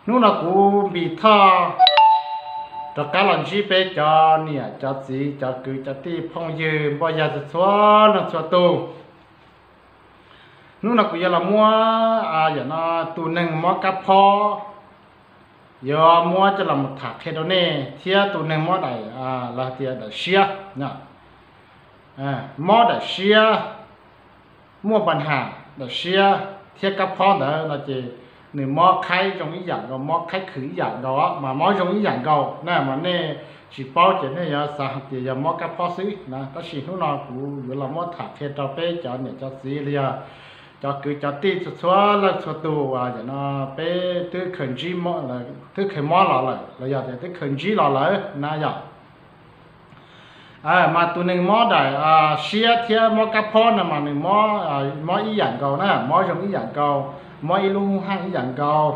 Hnub no kuv Npis Thoj rov qab los ntsib peb cov niam cov txiv cov kwv cov tij phooj ywg npoj yag txhua txhua leej txhua tus. Hnub no kuv yuav los muab, yam no, tus neeg mob kab phob, yuav muab coj los mus tham qhia rau nej thiab tus neeg mob daim, lawv tias daim siab, mob daim siab, muaj pas has daim siab thiab kab phob ntawd no ces nws mob qhaib zoo ib yam nkaus, mob qhaib khwm ib yam nkaus, mas mob zoo ib yam nkaus na. Mas nej tsis paub ces nej yuav xav hais tias yog mob kab phob xwb na, tab sis hnub no kuv yuav los muab tham qhia rau peb cov niam cov txiv los yog cov kwv cov tij txhua txhua leej txhua tus, yam no peb twb khaws ntsib, twb khaws mob los lawm los yog tias twb khaws ntsib los lawm na yom. Mas tus neeg mob daim siab thiab mob kab phob no mas nws mob ib yam nkaus na, mob zoo ib yam nkaus, mob ib lub hub haj ib yam nkaus,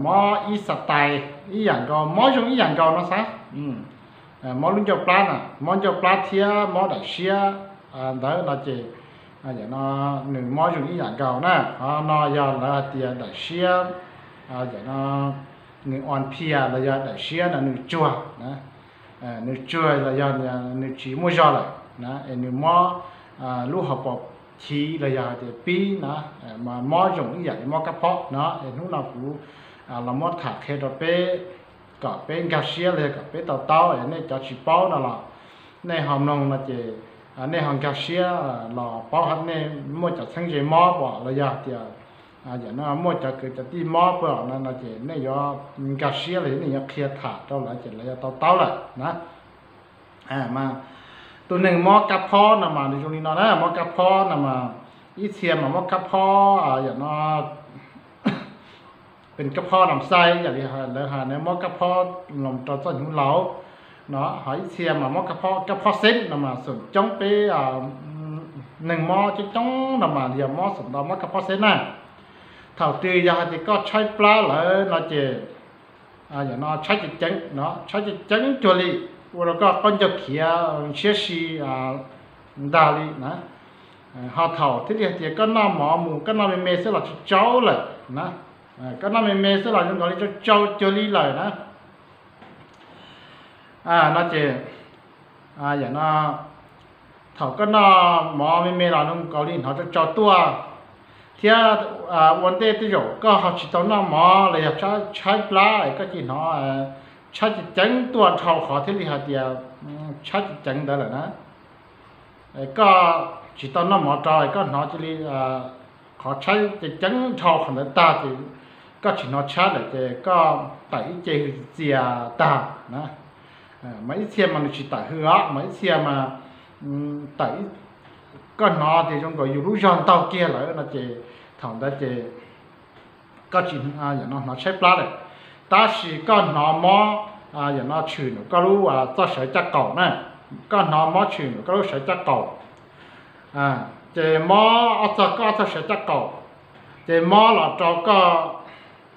mob ib xav tais ib yam nkaus, mob zoo ib yam nkaus no xav. Mob lub ncauj plab na, mob ncauj plab thiab mob daim siab ntawd no ces, yam no nws mob zoo ib yam nkaus na. Qhov no yog lawv hais tias daim siab, yam no nws on phias los yog daim siab no nws tsuag, nws tsuag los yog nws tsis muaj zog lawm na, es nws mob lub hauv paus chiv los yog hais tias pib na, mas mob zoo ib yam li mob kab phob no. Es hnub no kuv los muab tham qhia rau peb kom peb nkag siab los yog kom peb to taub, es nej cov tsis paub no los nej ho mloog no ces nej ho nkag siab los paub, nej muaj cov txheeb ze mob pom los yog tias yam no muaj cov kwv cov tij mob pom no no ces nej yuav nkag siab los yog nej yuav qhia tham rau lawv ces lawv yuav to taub lawm na. Mas tus neeg mob kab phob no mas nws zoo li no na, mob kab phob no mas ib txhia mas mob kab phob, yam no pes kab phob nam xai yam li lawv hais na, mob kab phob los rau txoj hnyuv laus no, ho ib txhia mas mob kab phob, kab phob xeeb no mas xoom coob peb neeg mob coob coob no mas yog mob xoom ntau mob kab phob xeeb na. Thaum twg yog hais tias koj tshaib plab lawm no ces yam no tshaib ceev ceev no, tshaib ceev ceev cuag li ua rau koj qaub ncaug khiav ntshiab si ntag li na. Ho thaum thiaj li hais tias koj noj mov mus koj noj me me xwb los tsis tsau lawm na, koj noj me me xwb los zoo nkaus li tsau tsau cuag li lawm na. No ces yam no thaum koj noj mov me me los zoo nkaus li hnov tsau tsau tuaj, thiab ua ntej tej zaum koj ho tsis tau noj mov los yog tshaib plab es koj cia li hnov tshaib ceev ceev tuaj dhau qhov thiaj li hais tias tshaib ceev ceev ntawd lawm na. Koj tsis tau noj mov rau es koj hnov cia li qhov tshaib ceev ceev dhau qhov ntawd tag ces koj tsis hnov tshaib lawm ces koj tawm ib ce hws txias tag na. Mas ib txhia mas nws tsis tawm hws os, mas ib txhia mas tawm, koj hnov tias zoo nkaus yus lub zog ntaug kiag lawm no ces thaum ntawd ces koj tsis, yam no hnov tshaib plab lawm, tab sis koj hnov mob, yam no tshwm nram koj lub txoj sawv caj qaum na, koj hnov mob tshwm nram koj lub sawv caj qaum, ces mob ob txog koj ob txog sawv caj qaum, ces mob los rau koj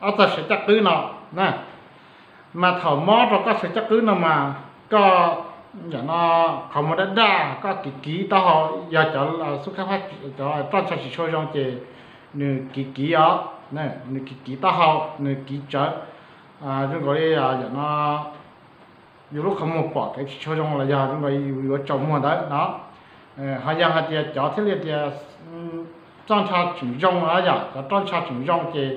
ob txog sawv caj qwb no na. Mas thaum mob rau koj sawv caj qwb no mas koj, yam no, qhov muag daj daj, koj kiv kiv taub hau, yog cov xub khab phab, cov roj ntsha tsis tshua zoo ces nws kiv kiv os, nws kiv kiv taub hau, nws kiv tsawv, zoo nkaus li yam no yus lub qhov muag pom kev tsis tshua zoo los yog zoo nkaus yus yuav tsaus muag ntawd no. Ho yog hais tias cov thiaj li tias roj ntsha tseem zoo, yog cov roj ntsha tseem zoo ces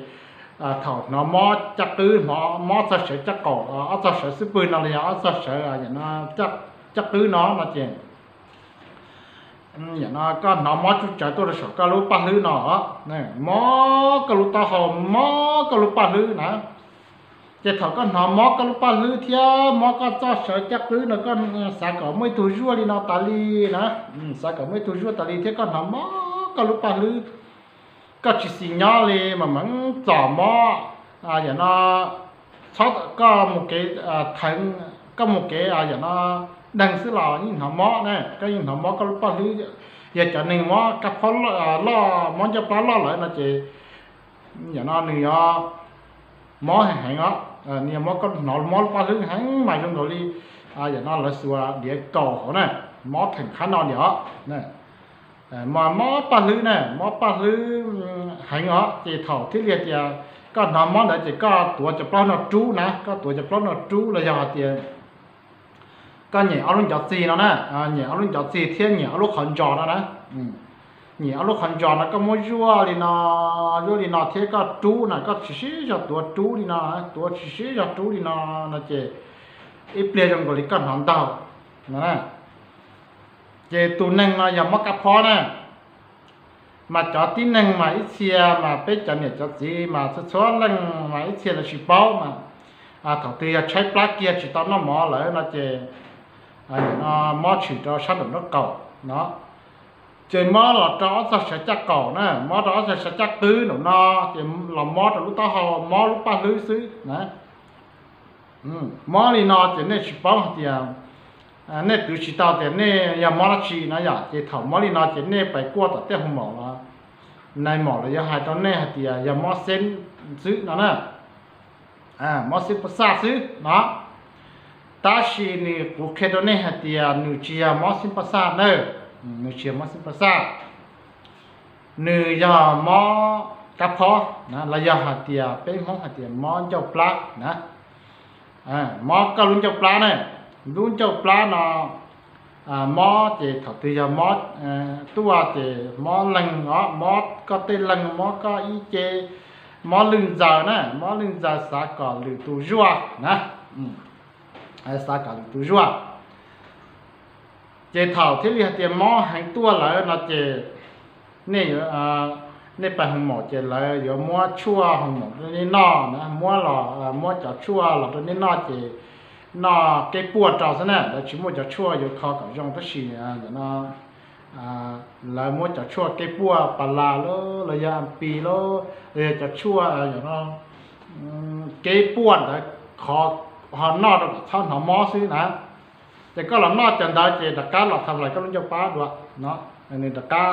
thaum hnov mob caj qwb, hnov mob txog sawv caj qaum, ob txog sawv xub pwg no los yog ob txog sawv, yam no, caj qwb no no ces yam no koj hnov mob tsuj tsawv tuaj rau saum koj lub paj hlwb no, mob koj lub taub hau, mob koj lub paj hlwb na. Ces thaum koj hnov mob koj lub paj hlwb thiab mob koj txoj sawv caj qwb no koj xav kom muaj ib tug zuaj li no tas li na, xav kom muaj ib tug zuaj tas li thiab koj hnov mob koj lub paj hlwb, koj tsis xis nyob li mas meem txom mob, yam no txhob, koj mus kev theev, koj mus kev yam no deeg xwb los yeej hnov mob na, koj yeej hnov mob koj lub paj hlwb. Yog cov neeg mob kab phob loj, mob ncauj plab loj lawm no ces yam no nws yuav mob heev heev os, nws yuav mob, koj hnov mob lub paj hlwb heev mas zoo nkaus li yam no lawv xuas diav kaum hauv na, mob theem qhab no diam os. Mas mob paj hlwb na, mob paj hlwb heev os, ces thaum thiaj li tias koj hnov mob ntawd ces koj tuav cov plaub no rub na, koj tuav cov plaub no rub los yog hais tias koj nyem ob lub ncov txig no na, nyem ob lub ncov txig thiab nyem ob lub qhov ntsos no na. Nyem ob lub qhov ntsos no koj muab zuaj li no, zuaj li no thiab koj rub na, koj tsis siv zog tuav rub li no, tuav tsis siv zog rub li no, no ces ib pliag zoo nkaus li koj hnov ntaug no na. Ces tus neeg no yog mob kab phob na. Mas cov tib neeg mas ib txhia mas peb cov niam cov txiv mas txhua txhua leej mas ib txhia lawv tsis paub mas thaum twg yog tshaib plab kiag tsis tau noj mov lawm no ces mob tshwm rau sab nraum nraub qaum no. Ces mob los rau ob txog sawv caj qaum na, mob rau ob txog sawv caj qwb nraum no, ces los mob rau lub taub hau, mob lub paj hlwb xwb na. Mob li no ces nej tsis paub hais tias, nej twv tsis tau tias nej yog mob dab tsi no yom, ces thaum mob li no ces nej pais kuaj tom tej hoo maum los, nai maum los yuav hais rau nej hais tias yog mob xeeb xwb no na, mob xeeb pas xaj xwb no. Tab sis nws kuv qhia rau nej hais tias nws tsis yog mob xeeb pas xaj na, nws tsis yog mob xeeb pas xaj, nws yog mob kab phob na, los yog hais tias peb Hmoob hais tias mob ncauj plab na. Mob koj lub ncauj plab na, lub ncauj plab no mob ces thaum twg yog mob tuaj ces mob leeg os, mob koj tej leeg, mob koj ib ce, mob lwj ntxaws na, mob lwj ntxaws xav kom lwm tus zuaj na, xav kom lwm tus zuaj. Ces thaum thiaj li hais tias mob heev tuaj lawm no ces nej, nej pais hoo maum ces lawv yuav muab tshuaj hoo maum rau nej noj na, muab los, muab cov tshuaj los rau nej noj ces noj keb puaj rau xwb na, lawv tsis muaj cov tshuaj yuav kho kom zoo tab sis no lawv muab cov tshuaj keb puaj pas las los yog a pis los yog cov tshuaj keb puaj ntawd qhov ho noj rau kom txhob hnov mob xwb na. Ces koj los noj cov ntawd ces rov qab los tham lais koj lub ncauj plab dua no, nws rov qab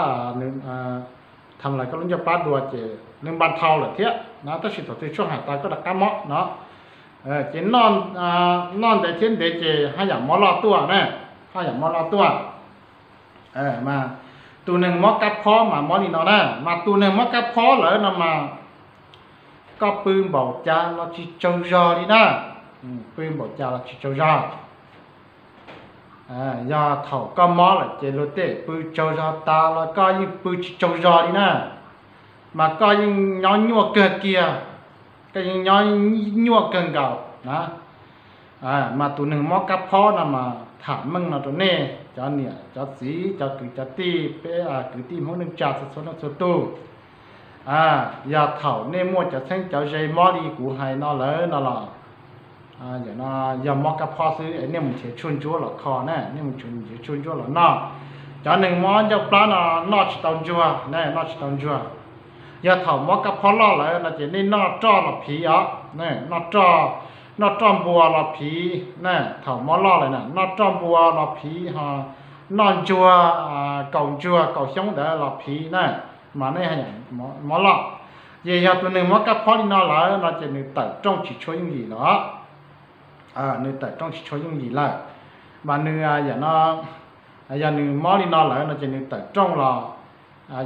tham lais koj lub ncauj plab dua ces nws npa thau lawm thiab no, tab sis thaum twg tshuaj hais tas koj rov qab mob no. Ces noj ntev thiab ntev ces haj yam mob loj tuaj na, haj yam mob loj tuaj. Mas tus neeg mob kab phob mas mob li no na, mas tus neeg mob kab phob lawm no mas koj pw npaum cas los tsis tsaug zog li na, pw npaum cas los tsis tsaug zog. Yog thaum koj mob lawm ces luag tej pw tsaug zog tas los koj yeej pw tsis tsaug zog li na, mas koj yeej nyob nyuaj kawg kiag, koj yeej nyob nyuaj kawg nkaus na. Mas tus neeg mob kab phob no mas tham meej no rau nej cov niam cov txiv cov kwv cov tij, peb kwv tij Hmoob neej tsa txhua txhua leej txhua tus. Yog thaum nej muaj cov txheeb cov ze mob li kuv hais no lawm no los, yog mob kab phob xwb es nej mus nrhiav tshuaj ntsuab los kho na, nej mus nrhiav tshuaj ntsuab los noj. Cov neeg mob ncauj plab no noj tsis tau ntsuag na, noj tsis tau ntsuag. Yog thaum mob kab phob loj lawm no ces nej noj roj los phiv os, noj roj, noj roj npua los phiv na, thaum mob loj lawm na noj roj npua los phiv ho noj ntsuag, kaum ntsuag kaum xyoob ntawd los phiv na, mas nej mob loj. Ces yog tus neeg mob kab phob li no lawm no ces nws tawm rooj tsis tshua yooj yim los, nws tawm rooj tsis tshua yooj yim lawm. Mas nws yam no, yog nws mob li no lawm no ces nws tawm rooj los,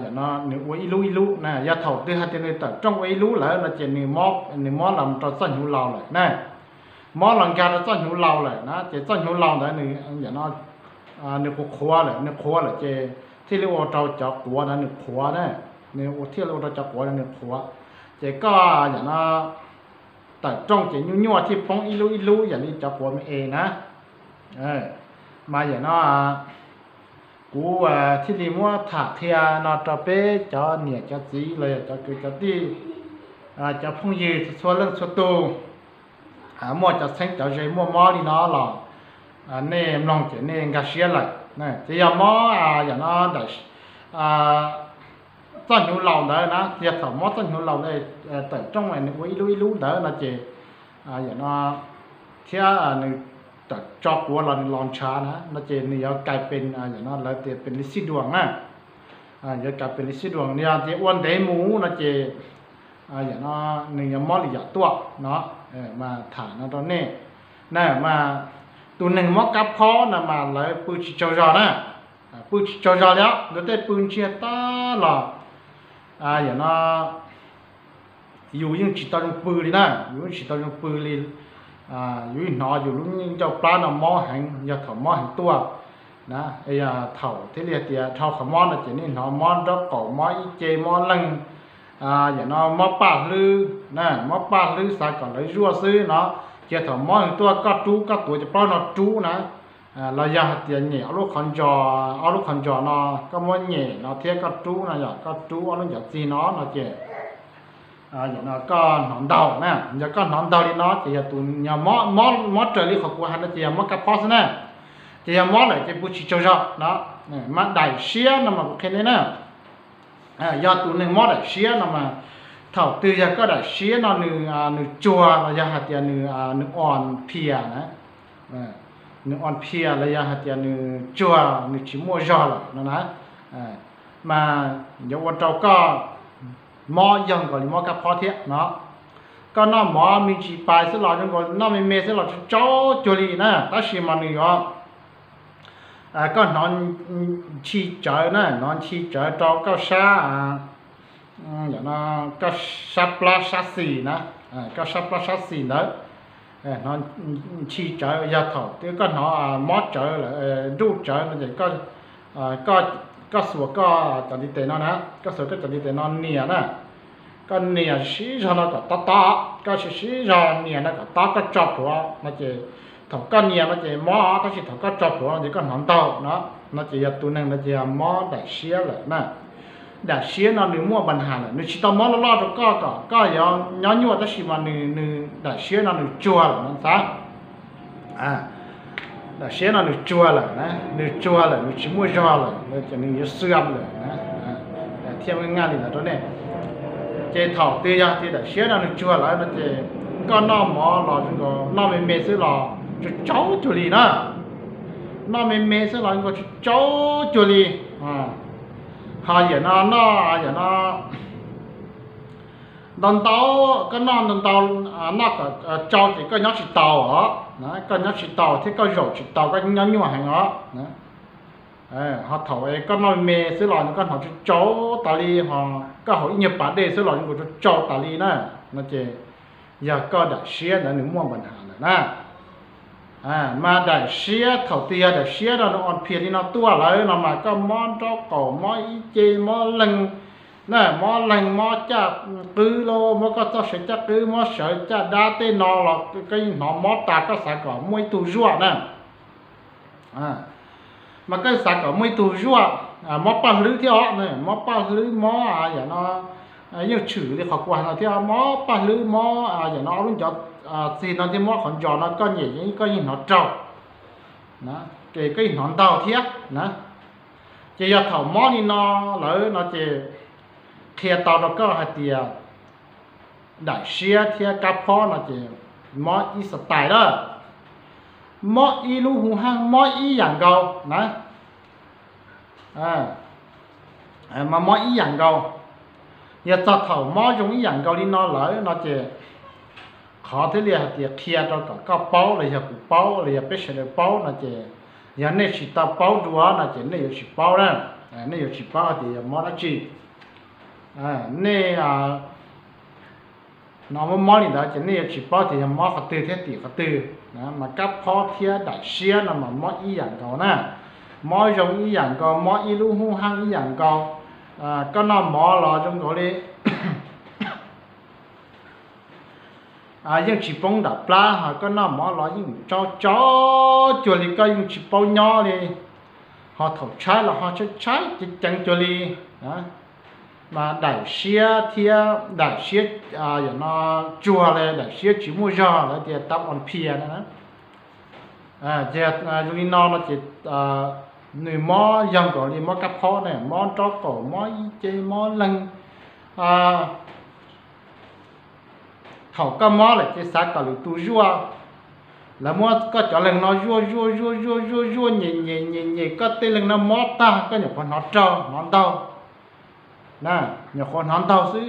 yam no nws ua ib lub ib lub na. Yog thaum twg hais tias nws tawm rooj ua ib lub lawm no ces nws mob, nws mob los rau txoj hnyuv laus lawm na. Mob los nkag rau txoj hnyuv laus lawm na, ces txoj hnyuv laus ntawd nws yam no nws qhuav qhuav lawm, nws qhuav lawm ces thiaj li ua rau cov quav ntawd nws qhuav na, nws thiaj li ua rau cov quav ntawd nws qhuav. Ces koj yam no tawm rooj ces nyuaj nyuaj thiaj poob ib lub ib lub yam li cov quav me es na. Mas yam no kuv thiaj li muab tham qhia no rau peb cov niam cov txiv los yog cov kwv cov tij, cov phooj ywg txhua txhua leej txhua tus, muaj cov txheeb cov ze muaj mob li no los nej mloog ces nej nkag siab lawm. Ces yog mob yam no ntawm txoj hnyuv laus ntawd na, yog thaum mob txoj hnyuv laus ntawd tawm rooj nws ua ib lub ib lub ntawd no ces yam no thiab nws tawm tso quav los nws los ntshav na no ces nws yuav kais pes yam no lawv tias pes li xij duas na, yuav kais pes li xij duas, yog tias ua ntev mus no ces yam no nws yuav mob li yam tuaj no. Mas tham no rau nej na, mas tus neeg mob kab phob no mas lawv pw tsis tsaug zog na, pw tsis tsaug zog li os, luag tej pw ntsiag tag los yam no yus yeej tsis tau zoo pw li na, yus yeej tsis tau zoo pw li. Yus hnov yus lub ncauj plab no mob heev, yog thaum mob heev tuaj na, yog thaum thiaj li hais tias dhau qhov mob no ces nej hnov mob nraub qaum, mob ib ce, mob leeg, yam no mob paj hlwb na, mob paj hlwb xav kom lawv zuaj xwb no. Ces thaum mob heev tuaj koj rub koj tuav cov plaub no rub na, los yog hais tias nyem ob lub qhov ntsos, ob lub qhov ntsos no koj muab nyem no thiab koj rub no, yog koj rub ob lub ncov txig no no ces yam no koj hnov ntaug na, yog koj hnov ntaug li no ces yog tus mob, mob raws li qhov kuv hais no ces yog mob kab phob xwb na. Ces yog mob lawm ces pw tsis tsaug zog no. Mas daim siab no mas kuv qhia nej na, yog tus neeg mob daim siab no mas thaum twg yog koj daim siab no nws, nws tsuag los yog hais tias nws, nws on phias na, nws on phias los yog hais tias nws tsuag, nws tsis muaj zog lawm no na, mas yuav ua rau koj mob yog nkaus li mob kab phob thiab no. Koj noj mov me ntsis pais xwb los zoo nkaus, noj me me xwb los tsaug tsaug cuag li na, tab sis mas nws yuav, koj hnov ntshis tsawv na, hnov ntshis tsawv rau koj sab, koj sab plab sab xis na, koj sab plab sab xis ntawd, hnov ntshis tsawv. Yog thaum twg koj hnov mob tsawv lawm, nruj tsawv no ces koj xuas koj cov ntiv tes no na, koj xuas koj cov ntiv tes no nias na, koj nias siv zog no kom tob tob, koj siv siv zog nias no kom tob, koj tso plhuav no ces thaum koj nias no ces mob, tab sis thaum koj tso plhuav no ces koj hnov ntaug no. No ces yog tus neeg no ces yog mob daim siab lawm na. Daim siab no nws muaj npa nhas lawm, nws tsis tau mob loj loj rau koj kom koj yuav nyob nyuaj, tab sis mas nws, nws daim siab no nws tsuag lawm no xav, daim siab no nws tsuag lawm na, nws tsuag lawm, nws tsis muaj zog lawm, ces nws yuav xwm lawm na. Thiaj muaj nqaj li ntawd rau nej. Ces thaum twg yog tias daim siab no nws tsuag lawm no ces koj noj mov los zoo nkaus, noj me me xwb los tsaug tsaug cuag li na, noj me me xwb los zoo nkaus tsaug tsaug cuag li. Ho yam no noj, yam no ntau ntau, koj noj ntau ntau, noj kom tsau ces koj nyob tsis taus os, koj nyob tsis taus thiab koj zaum tsis taus, koj nyob nyuaj heev os. Ho thaum koj noj me xwb los koj hnov tsaug tsaug tas li, ho koj haus ib nyuag pas dej xwb los zoo nkaus tsaug tsaug tas li na, no ces yog koj daim siab ntawd nws muaj npa nhas lawm na. Mas daim siab, thaum twg yog daim siab no nws on phias li no tuaj lawm no mas koj mob nraub qaum, mob ib ce, mob leeg na, mob leeg, mob caj qwb los, mob koj txoj sawv caj qwb, mob sawv caj dab tej no los koj yeej hnov mob tas, koj xav kom muaj ib tug zuaj na. Mas koj xav kom muaj ib tug zuaj, mob paj hlwb thiab os, mob paj hlwb, mob yam no yeej tshwm li qhov kuv hais no thiab, mob paj hlwb, mob yam no ob lub ncov txig no thiab mob qhov ntsos no koj nyem koj yeej hnov raug, ces koj yeej hnov ntaug thiab na. Ces yog thaum mob li no lawm no ces qhia tau rau koj hais tias daim siab thiab kab phob no ces mob ib xas tais lawm, mob ib lub hu haaj, mob ib yam nkaus na. Mas mob ib yam nkaus. Yog txog thaum mob zoo ib yam nkaus li no lawm no ces qhov thiaj li hais tias qhia rau kom koj paub los yog kuv paub los yog peb sawv daws paub no ces yog nej tsis tau paub dua no ces nej yuav tsis paub na, nej yuav tsis paub hais tias yog mob dab tsi. Nej no mob mob li ntawd ces nej yuav tsis paub tias yog mob qhov twg thiab tim qhov twg. Mas kab phob thiab daim siab no mas mob ib yam nkaus na, mob zoo ib yam nkaus, mob ib lub hu haaj ib yam nkaus. Koj noj mov los zoo nkaus li yeej tsis poob nram plab, ho koj noj mov los yeej tsaug tsaug cuag li koj yeej tsis paub nyob li, ho thaum tshaib los ho tshaib tshaib ceev ceev cuag li. Mas daim siab thiab daim siab yam no tsuag li daim siab tsis muaj zog lawv tias tau on phias no na. Ces zoo li no no ces nws mob yog nkaus li mob kab phob na, mob nraub qaum, mob ib ce, mob leeg. Thaum koj mob lawm ces xav kom lwm tus zuaj, lawv muab koj cov leeg no zuaj zuaj zuaj zuaj zuaj zuaj nyem nyem nyem nyem, koj tej leeg no mob tag koj nyuam qhuav hnov raug hnov ntaug, nyuam qhuav hnov ntaug xwb.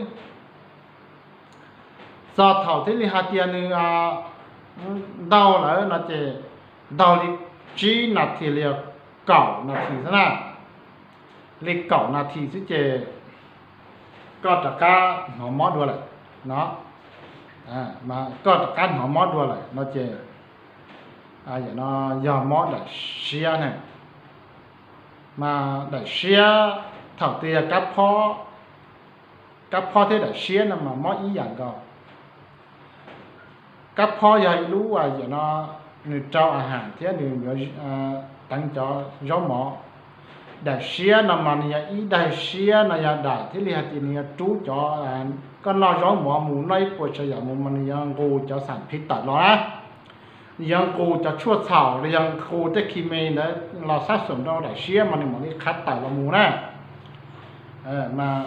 Txog thaum thiaj li hais tias nws ntaug lawm no ces ntaug li tsib nas this li kaum nas this xwb na, li kaum nas this xwb ces koj rov qab hnov mob dua lawm. no, mas koj rov qab hnov mob dua lawm no ces yog mob daim siab na. Mas daim siab thaum twg yog kab phob, kab phob thiab daim siab no mas mob ib yam nkaus. Kab phob yog ib lub, yam no, nws rau a has thiab nws yuav teev cov zaub mov. Daim siab no mas nws yog ib daim siab no yog daim thiaj li hais tias nws yuav rub cov, koj noj zaub mov mus noj ib puas tsav yam mus mas nws yuav nqus cov xam phiv tawm los na. Nws yuav nqus cov tshuaj txhaum los yog nqus tej khi me ntawd los sab xum rau daim siab mas nws mam li qhav tawm los mus na. Mas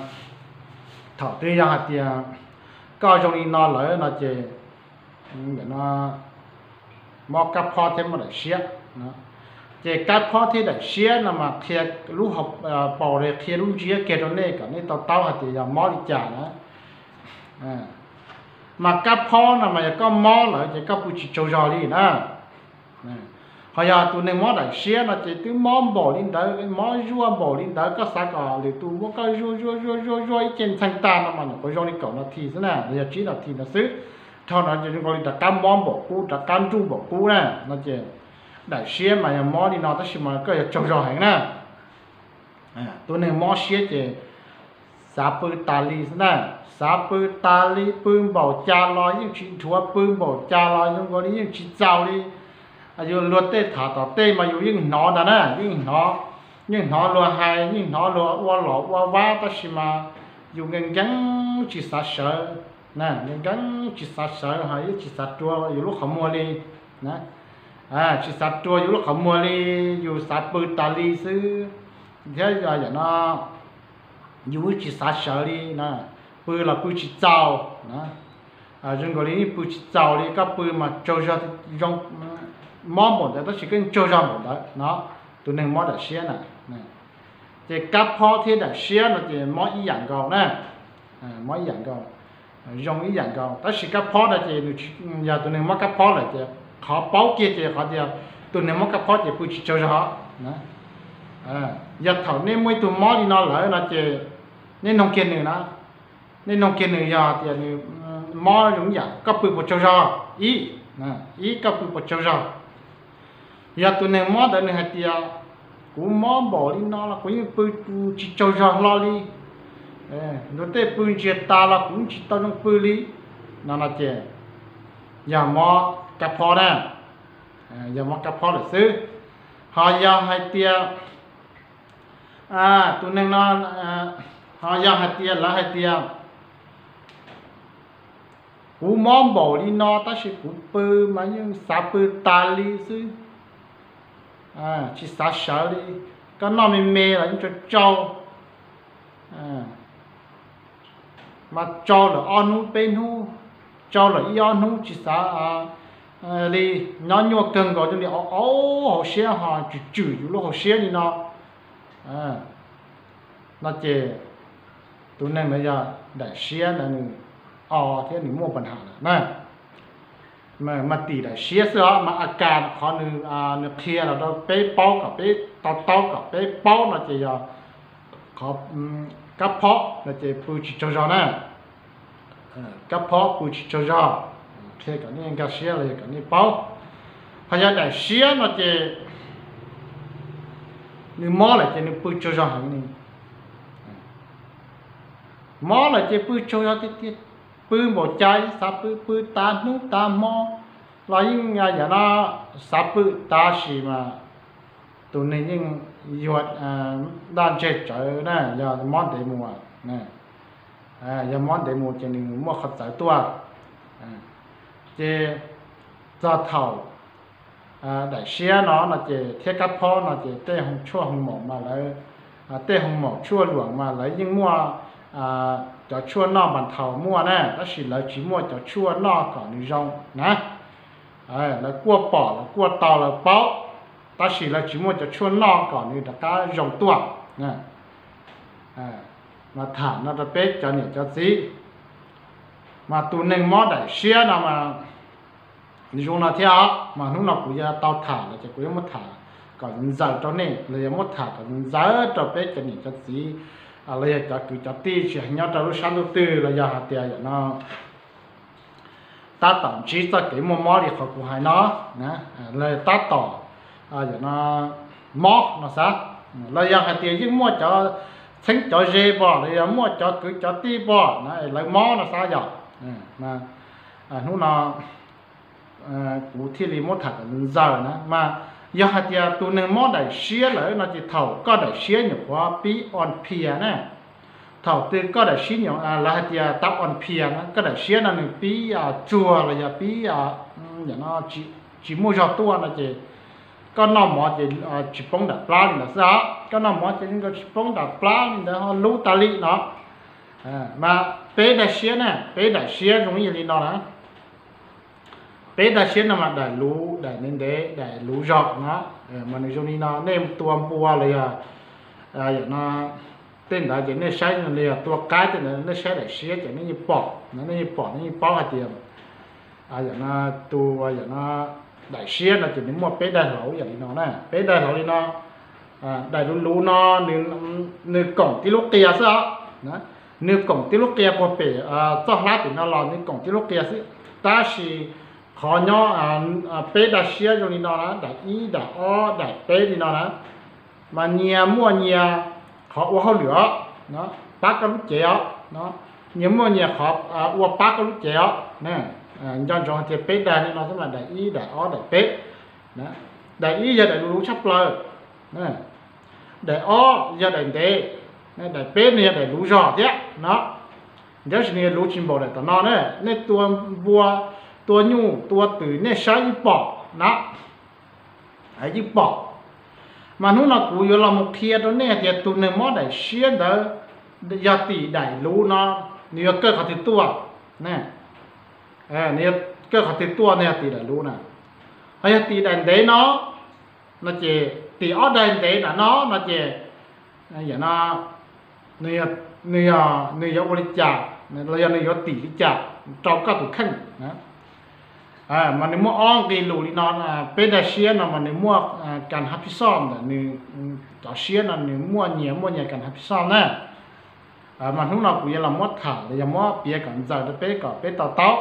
thaum twg yog hais tias koj zoo li no lawm no ces mob kab phob thiab mob daim siab. Ces kab phob thiab daim siab no mas qhia lub hauv paus li qhia lub ntsiab kiag rau nej kom nej to taub hais tias yog mob li cas na. Mas kab phob no mas yog koj mob lawm ces koj pw tsis tsaug zog li na. Ho yog tus neeg mob daim siab no ces twb mob npaum li ntawd, mob zuaj npaum li ntawd, koj xav kom lwm tus muab koj zuaj zuaj zuaj zuaj zuaj ib ce ntxhee tag no mas nyuam qhuav zoo li kaum nas this xwb na, los yog tsib nas this ntawd xwb. Dhau no ces zoo nkaus li rov qab mob npaum qub, rov qab nruj npaum qub na. No ces daim siab mas yog mob li no tab sis mas koj yuav tsaug zog heev na. Tus neeg mob siab ces xav pw tas li xwb na, xav pw tas li, pw npaum cas los yeej tsis dhuav, pw npaum cas los zoo nkaus li yeej tsis txaus li. Yus luag tej tham tom tej mas yus yeej hnov ntag na, yeej hnov, yeej hnov luag hais, yeej hnov luag ua los ua vab tab sis mas yus nkees nkees tsis xav sawv, nkees nkees tsis xav sawv ho yeej tsis xav rua yus lub qhov muag li. Tsis xav rua yus lub qhov muag li, yus xav pw tas li xwb. Thiab yog yam no yus tsis xav sawv li na, pw los pw tsis txaus na. Zoo nkaus li yeej pw tsis txaus li, koj pw mas tsaug zog, zoo, mob npaum ntawd tab sis koj yeej tsaug zog npaum ntawd no. Tus neeg mob daim siab na, ces kab phob thiab daim siab no ces mob ib yam nkaus na, mob ib yam nkaus, zoo ib yam nkaus. Tab sis kab phob no ces nws, yog tus neeg mob kab phob lawm ces qhov paub kiag ces qhov tias tus neeg mob kab phob ces pw tsis tsaug zog. Yog thaum nej muaj ib tug mob li no lawm no ces nej noog kiag nws na, nej noog kiag nws yog tias nws mob zoo ib yam koj pw puas tsaug zog, ib, ib koj pw puas tsaug zog. Yog tus neeg mob ntawd nws hais tias kuv mob npaum li no los kuv yeej pw tsis tsaug zog hlo li, luag tej pw ntsiag tas los kuv yeej tsis tau zoo pw li, no no ces yog mob kab phob na, yog mob kab phob lawm xwb. Ho yog hais tias tus neeg no, ho yog hais tias lawv hais tias kuv mob npaum li no tab sis kuv pw mas yeej xav pw tas li xwb, tsis xav sawv li, koj noj me me los yeej tsau tsau, mas tsau lawm ob hnub peb hnub, tsau lawm ib ob hnub tsis xav li, nyob nyuaj kawg nkaus zoo li au au hauv siab ho tswm tswm yus lub hauv siab li no, no ces tus neeg ntawd yog daim siab ntawd nws o thiab nws muaj pab ham lawm na. Mas tim daim siab xwb os, mas a kas qhov nws qhia los rau peb paub kom peb to taub kom peb paub no ces yog qhov kab phob no ces pw tsis tsaug zog na. Kab phob pw tsis tsaug zog, qhia kom nej nkag siab los yog kom nej paub. Ho yog daim siab no ces nws mob lawm ces nws pw tsaug zog heev li. Mob lawm ces pw tsaug zog tiag tiag, pw npaum cas yeej xav pw, pw tas hnub tas hmo los yeej yam no xav pw, tab sis mas tus neeg yeej yuag daj ntseg tsawv na, yog mob ntev mus, yog mob ntev mus ces nws muaj qhov txawv tuaj. Ces txog thaum daim siab no no ces thiab kab phob no ces tej hoo tshuaj hoo maum mas lawv, tej hoo maum tshuaj luam mas lawv yeej muaj cov tshuaj noj npas thaum muaj na, tab sis lawv tsis muaj cov tshuaj noj kom nws zoo na. Lawv kuaj pom lawv kuaj tau lawv paub, tab sis lawv tsis muaj cov tshuaj noj kom nws rov qab zoo tuaj. Mas tham no rau peb cov niam cov txiv, mas tus neeg mob daim siab no mas zoo no thiab os, mas hnub no kuv yuav tau tham los ces kuv yuav muab tham kom ntxaws rau nej los yog muab tham kom ntxaws rau peb cov niam cov txiv los yog cov kwv cov tij tsis hais nyob rau lub sab ntuj twg los yog hais tias yam no tab tom ntsib txoj kev muaj mob li qhov kuv hais no, los tab tom mob no xav, los yog hais tias yeej muaj cov txheeb cov ze pom los yog muaj cov kwv cov tij pom na es lawv mob no xav yom. Hnub no kuv thiaj li muab tham kom ntxaws na mas yog hais tias tus neeg mob daim siab lawm no ces thaum koj daim siab nyuam qhuav pib on phias na, thaum twg koj daim siab nyuam, lawv hais tias tau on phias na, koj daim siab no nws pib tsuag los yog pib tsis muaj zog tuaj no ces koj noj mov ces tsis poob nram plab li ntawd xwb os. Koj noj mov ces yeej tsis poob nram plab li ntawd ho lub tas li no. Mas peb daim siab na, peb daim siab zoo ib yam li no na. Peb daim siab no mas daim luv, daim ntev ntev, daim luv zog no, mas nws zoo li no, nej tua npua los yog yam no, tej ntawd ces nej saib li yog tua qaib tej ntawd nej saib daim siab ces nej yeej pom, nej yeej pom nej yeej paub hais tias yam no, tus yam no daim siab no ces nws muaj peb daim hlau yam li no na, peb daim hlau li no. Daim luv luv no nws koom tib lub qia xwb os. Nws koom tib lub qia puag pem txoj hlab pem no los nws koom tib lub qia xwb, tab sis qhov nyob peb daim siab zoo li no na, daim ib, daim ob, daim peb li no na, mas nyias muaj nyias qhov ua hauj lwm os, pab koj lub cev os, nyias muaj nyias qhov ua pab koj lub cev os. Nco ntsoov hais tias peb daim li no xwb mas daim ib, daim ob, daim peb. Daim ib yog daim luv luv tshaj plaws, daim ob yog daim ntev, daim peb no yog daim luv zog thiab no. Tab sis nws luv tsis npaum daim tom no na, nej tua npua, tua nyuj, tua twm nej saib yeej pom na, yeej pom. Mas hnub no kuv yuav los mus qhia rau nej hais tias tus neeg mob daim siab ntawd yog tim daim luv no, nws yuav kawj qhov twg tuaj, nws yuav kawj qhov twg tuaj no yog tim daim luv na. Ho yog tim daim ntev no, no ces tim ob daim ntev nram no no ces yam no nws yog, nws yuav ua li cas los yog nws yuav tim li cas rau koj tus kheej. Mas nws muaj ob nqi lus li no, peb daim siab no mas nws muaj kas hab phij xoj ntawm nws, cov siab no nws muaj nyias muaj nyias kas hab phij xoj na. Mas hnub no kuv yuav los muab tham los yog muab piav kom ntxaws rau peb kom peb to taub.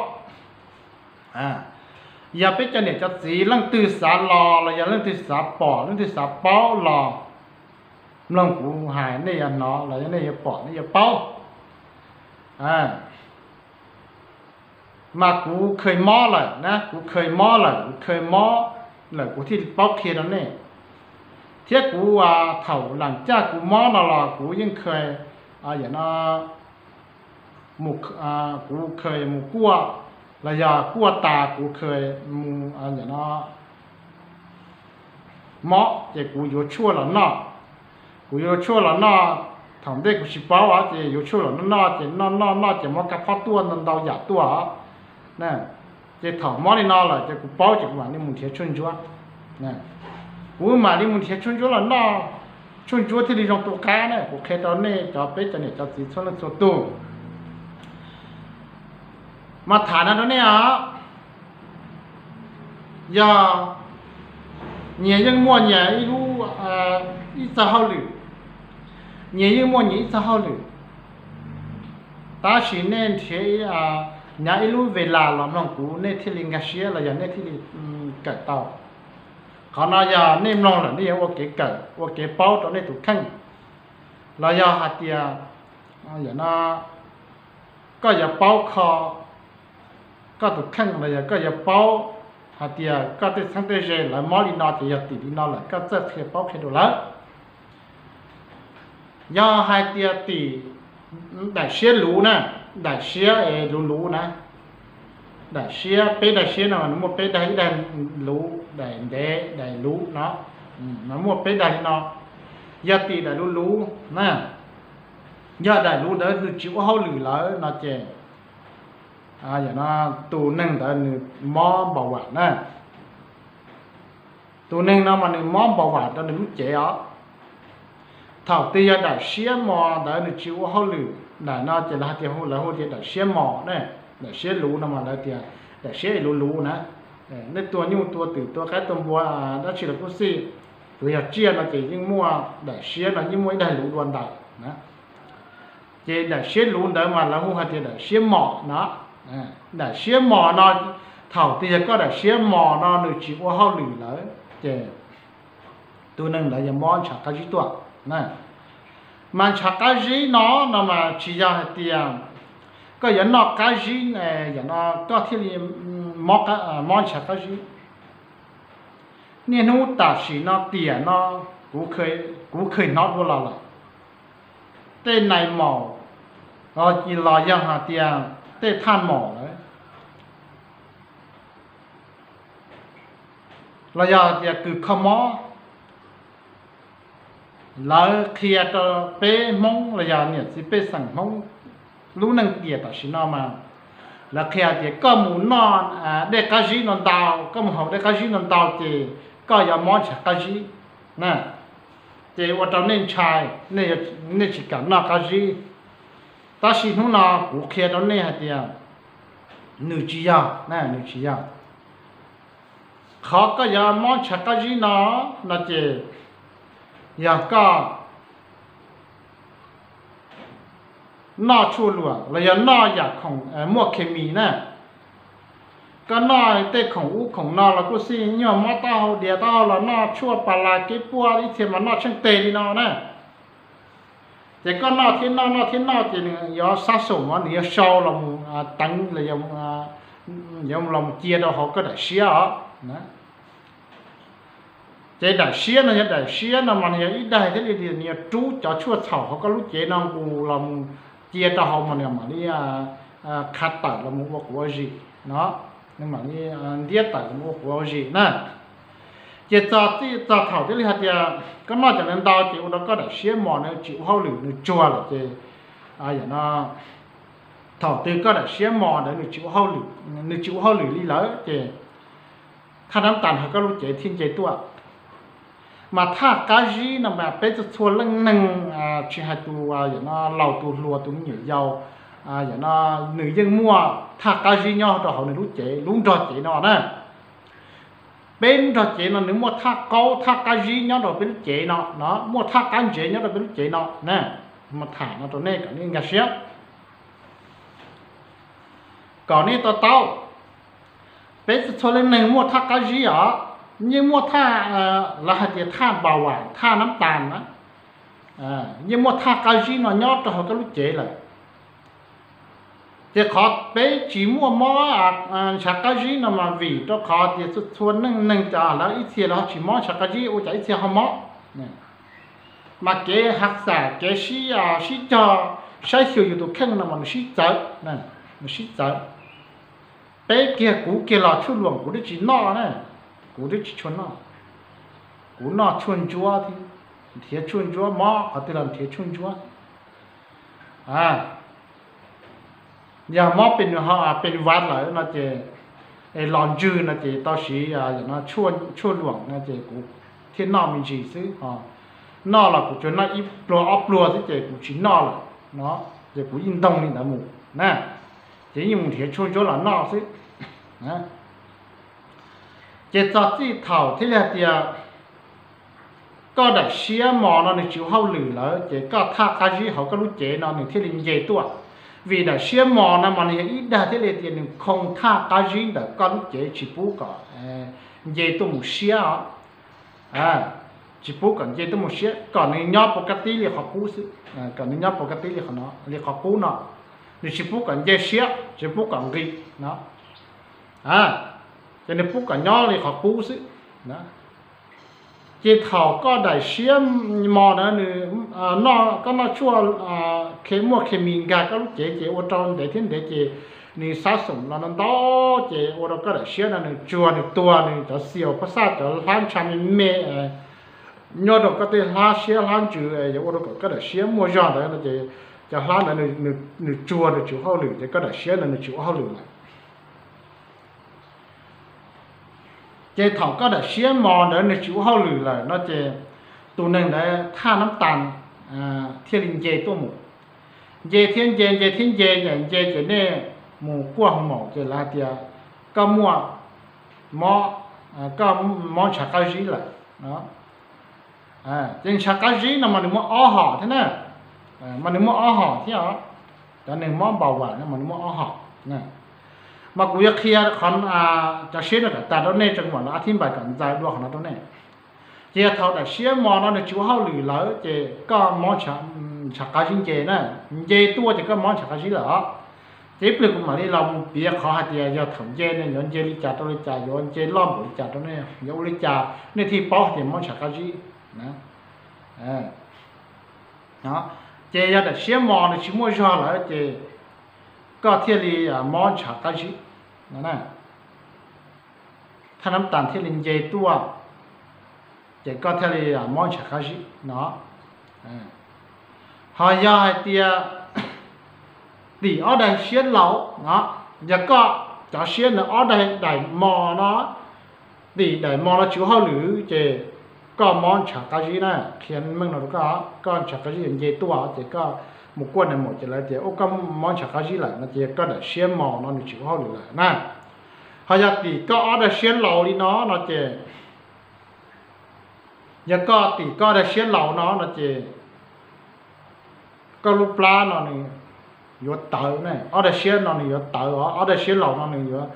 Yog peb cov niam cov txiv leej twg xav los los yog leej twg xav pom leej twg xav paub los mloog kuv hais nej yuav hnov los yog nej yuav pom nej yuav paub. Mas kuv kheev mob lawm na, kuv kheev mob lawm, kuv kheev mob lawm kuv thiaj paub qhia rau nej. Thiab kuv thaum lam caj kuv mob no los kuv yeej kheev, yam no, kuv kheev mus kuaj, los yog kuaj tas kuv kheev mus, yam no, mob ces kuv yuav tshuaj los noj. Kuv yuav tshuaj los noj, thaum ntej kuv tsis paub os, ces yuav tshuaj los noj noj ces noj noj noj ces mob kab phob tuaj ntau ntau yam tuaj os. Ces thaum mob li no lawm ces kuv paub ces kuv mam li mus nrhiav tshuaj ntsuab. Kuv mam li mus nrhiav tshuaj ntsuab los noj, tshuaj ntsuab thiaj li zoo tu qab na. Kuv qhia rau nej cov, peb cov niam cov txiv txhua leej txhua tus. Mas tham no rau nej os, yog nyias yeej muaj nyias ib lub, ib txoj hauj lwm, nyias yeej muaj nyias ib txoj hauj lwm, tab sis nej nrhiav, nyav ib lub ve las los mloog kuv nej thiaj li nkag siab los yog nej thiaj li kawm tau. Qhov no yog nej mloog lawm nej yuav ua kev kawm ua kev paub rau nej tus kheej, los yog hais tias, yam no, koj yuav paub kho koj tus kheej los yog koj yuav paub hais tias koj tej txheeb tej ze lawv mob li no ces yog tim li no lawm koj txawj qhia paub qhia dua lawm. Yog hais tias tim daim siab luv na, daim siab es luv luv na, daim siab, peb daim siab no nws muaj peb daim, ib daim luv, daim ntev, daim luv no, mas muaj peb daim li no. Yog tim daim luv luv na, yog daim luv ntawd nws tsis ua hauj lwm lawm no ces, yam no, tus neeg ntawd nws mob npau vam na. Tus neeg no mas nws mob npau vam rau nws lub cev os. Thaum twg yog daim siab mos ntawd nws tsis ua hauj lwm, daim no ces lawv hais tias, lawv hu tias daim siab mos ne, daim siab luv no mas lawv tias daim siab es luv luv na. Nej tua nyuj tua twm tua qaib tua npua dab tsi los kuj xij, tsuas yog tsiaj no ces yeej muaj daim siab no yeej muaj ib daim luv dua ntais na. Ces daim siab luv ntawd mas lawv hu hais tias daim siab mos no. Daim siab mos no, thaum twg yog koj daim siab mos no nws tsis ua hauj lwm lawm ces tus neeg ntawd yog mob ntshav qab zib tuaj. Mas ntshav qab zib no, no mas tsis yog hais tias koj yuav noj qab zib, yam no koj thiaj li mob ntshav qab zib. Niaj hnub tam sim no tiam no, kuv kuv kheev hnov dua los lawm, tej nais maum, los yog hais tias tej thaj maum lawm, los yog tias kws kho mob, lawv qhia rau peb Hmoob los yog niam txiv pej xeem Hmoob lub neej tiam tam sim no mas, lawv qhia tias koj mus noj dej qab zib no ntau, koj mus haus dej qab zib no ntau ces koj yuav mob ntshav qab zib na, ces ua rau nej ntshai, nej tsis kam noj qab zib. Tab sis hnub no kuv qhia rau nej hais tias nws tsis yog, nws tsis yog. Qhov koj yuav mob ntshav qab zib no, no ces yog koj noj tshuaj luam los yog noj yam khoom muaj khes mis na. Koj noj tej khoom ub khoom no los kuj xij, nyuag mob taub hau diav taub hau los noj tshuaj pas las keb puaj ib txhia mas noj tsheej teg li no na. Ces koj noj thiab noj, noj thiab noj ces nws yuav sab xom, nws yuav sau los mus teev, yuav los mus cia rau hauv koj daim siab os. Ces daim siab no yog daim siab no mas nws yog ib daim thiaj li nws yuav rub cov tshuaj txhaum hauv koj lub cev no nqus los mus cia rau hauv mas nws mam li qha tawm los mus ua quav ua zis no, nws mam li ntiab tawm los mus ua quav ua zis na. Ces txog thaum thiaj li hais tias koj noj cov ntawd ntau ces ua rau koj daim siab mos nws tsis ua hauj lwm, nws tsuag lawm ces, yam no, thaum twg koj daim siab mos ntawd nws tsis ua hauj lwm, nws tsis ua hauj lwm li lawm ces thaj nab tas hauv koj lub cev thiaj nce tuaj. Mas thaj qab zib no mas peb txhua txhua leej neeg, tsis hais tus, yam no, laus tus hluas tus me nyuam yaus, yam no, nws yeej muaj thaj qab zib nyob rau hauv nws lub cev, lub nrog cev no na. Peb lub nrog cev no nws muaj thaj qaub thaj qab zib nyob rau peb lub cev no, no muaj thaj qab ntsev nyob rau peb lub cev no na. Mas tham no rau nej kom nej nkag siab, kom nej to taub. Peb txhua txhua leej neeg muaj thaj qab zib os, yeej muaj thaj, lawv hais tias thaj npau vas, thaj nab tas na, yeej muaj thaj qab zib no nyob rau hauv koj lub cev lawm. Ces qhov peb tsis muaj mob ntshav qab zib no mas vim rau qhov tias txhua txhua leej neeg cov lawv ib txhia lawv ho tsis mob ntshav qab zib ua cas ib txhia ho mob. Mas kev hav xam, kev sib, sib cog, saib xyuas yus tus kheej no mas nws sib txawv, nws sib txawv. Peb kiag kuv kiag los tshuaj luam kuv twb tsis noj na, kuv twb tsis tshua noj. Kuv noj tshuaj ntsuab thiab, nrhiav tshuaj ntsuab, mob qhov twg los nrhiav tshuaj ntsuab. Yog mob pes nws ho pes vas lawm no ces, es los ntswg no ces tau siv, yam no, tshuaj luam no ces kuv thiaj noj me ntsis xwb os. Noj los kuv tsuas noj ib pluag ob pluag xwb ces kuv tsis noj lawm no, ces kuv yeej ntoo li ntawd mus na, ces yeej mus nrhiav tshuaj ntsuab los noj xwb. Ces txog txij thaum thiaj li hais tias koj daim siab mos no nws tsis ua hauj lwm lawm ces koj thaj qab zib hauv koj lub cev no nws thiaj li nce tuaj. Vim daim siab mos no mas nws yog ib daim thiaj li tias nws khoo thaj qab zib ntawm koj lub cev tsis pub kom nce tuaj mus siab os. Tsis pub kom nce tuaj mus siab, kom nws nyob pov ka tib li qhov qub xwb, kom nws nyob pov ka tib li qhov no, li qhov qub no. Nws tsis pub kom nce siab, tsis pub kom nqis no, ces nws pub kom nyob li qhov qub xwb. Ces thaum koj daim siab mos na nws, koj noj tshuaj muaj khes mis nkag koj lub cev ces ua rau ntev thiab ntev ces nws sab xom los no ntau ces ua rau koj daim siab no nws tsuag nws tuag, nws cov xiaus phab xaj cov hlab ntsha me me nyob rau koj tej hlab siab hlab ntsws yuav ua rau kom koj daim siab muaj zog ntawd no ces cov hlab ntawd nws tsuag nws tsis ua hauj lwm ces koj daim siab ntawd nws tsis ua hauj lwm lawm. Ces thaum koj daim siab mos ntawd nws tsis ua hauj lwm lawm no ces tus neeg ntawd thaj nab tas thiaj li nce tuaj mus. Nce thiab nce, nce thiab nce, nce ces nej mus kuaj hoo maum ces lawv hais tias koj muaj mob, koj mob ntshav qab zib lawm. Ces ntshav qab zib no mas nws muaj ob hom thiab na, mas nws muaj ob hom thiab os. Cov neeg mob npau vas no mas nws muaj ob hom. Mas kuv yuav qhia qhov cov siab no kom tas rau nej, tso kuv mam los a thib npais kom ntxaws dua qhov no rau nej. Ces yog thaum daim siab mos no nws tsis ua hauj lwm lawm ces koj mob ntshav qab zib nce na, nce tuaj ces koj mob ntshav qab zib lawm os. Ces ib pliag kuv mam li los mus piav qhov hais tias yog thaum nce ne yuav nce li cas rau li cas, yuav nce loj npaum li cas rau nej, yuav ua li cas nej thiaj paub hais tias mob ntshav qab zib. Ces yog daim siab mos nws tsis muaj zog lawm ces koj thiaj li mob ntshav qab zib no, thaj nab tas thiaj li nce tuaj, ces koj thiaj li mob ntshav qab zib no. Ho yog hais tias tim ob daim siab laus no, yog koj cov siab nws ob daim, daim mos no, tim daim mos no tsis ua hauj lwm ces koj mob ntshav qab zib na. Qhia meej no rau koj, koj ntshav qab zib yuav nce tuaj ces koj mus kuaj nais maum ces lawv tias ua koj mob ntshav qab zib lawm no ces koj daim siab mos no nws tsis ua hauj lwm lawm na. Ho yog tim koj ob daim siab laus li no no ces, yog koj tim koj daim siab laus no no ces koj lub plab no nws yuav tawv na, ob daim siab no nws yuav tawv os, ob daim siab laus no nws yuav,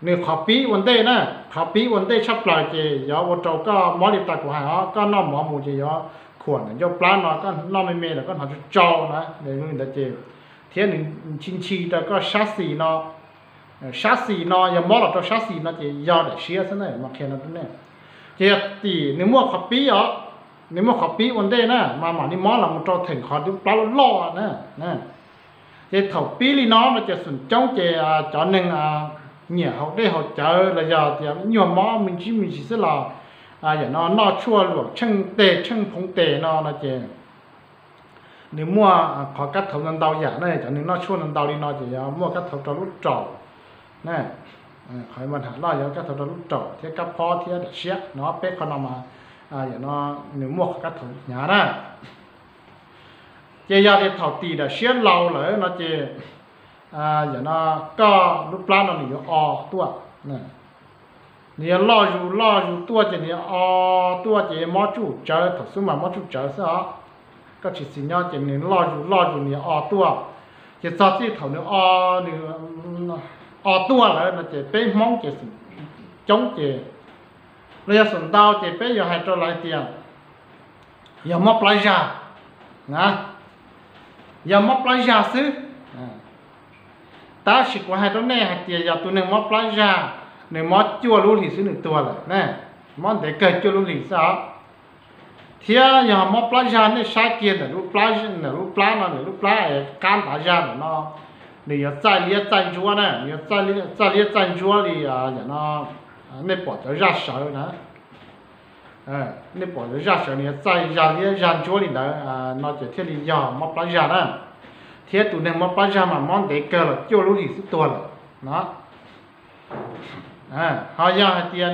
nws qhov pib ua ntej na, qhov pib ua ntej tshaj plaws ces yuav ua rau koj mob li tas kuv hais os, koj noj mov mus ces yuav khuam ntawm ncauj plab no, koj noj me me los koj hnov tsau tsau na, li ntawd ces thiab nws ntshi ntshi rau koj sab xis no, sab xis no yog mob los rau sab xis no ces yog daim siab xwb na, mas qhia no rau nej. Ces yog tim nws muaj qhov pib os, nws muaj qhov pib ua ntej na mas mam li mob los mus rau theem qhov lub plab loj loj na. Ces thaum pib li no no ces feem coob ces cov neeg nyiam haus dej haus cawv los yog tias nyuag mob me ntsis me ntsis xwb los, yam no noj tshuaj luam tsheej tes tsheej phoov tes no no ces nws muaj qhov kab thauv ntau ntau yam na, cov neeg noj tshuaj ntau ntau li no ces yuav muaj kab thauv rau lub raum na. Qhov mas ham loj yuav kab thauv rau lub raum thiab kab phob thiab daim siab no, peb qhov no mas yam no nws muaj qhov kab thauv hnyav na. Ces yog tias thaum tim daim siab laus lawm no ces yam no koj lub plab no nws yuav o tuaj. Nws yuav loj zus loj zus tuaj ces nws yuav o tuaj ces yuav mob tsuj tsawv, thaum xub mas mob tsuj tsawv xwb os. Koj tsis txis nyob ces nws loj zus loj zus nws yuav o tuaj. Ces txog txij thaum nws o, nws o tuaj lawm no ces peb Hmoob ces coob ces, los yog feem ntau ces peb yuav hais rau lawv tias yog mob plab zag na, yog mob plab zag xwb. Tab sis kuv hais rau nej hais tias yog tus neeg mob plab zag, nws mob cuaj lub hlis xwb nws tuag lawm na, mob ntev kawg cuaj lub hlis xwb os. Thiab yog mob plab zag nej saib kiag ntawm lub plab, ntawm lub plab no, ntawm lub plab es qab ntav zag ntawm no, nws yuav txaij liab txaij ntsuab na, nws yuav txaij liab txaij ntsuab li yam no nej pom cov zaj sawv na. Nej pom cov zaj sawv nws yuav txaij zag liab zag ntsuab li ntawd no ces thiaj li yog mob plab zag na. Thiab tus neeg mob plab zag mas mob ntev kawg los cuaj lub hlis xwb tuag lawm no. Ho yog hais tias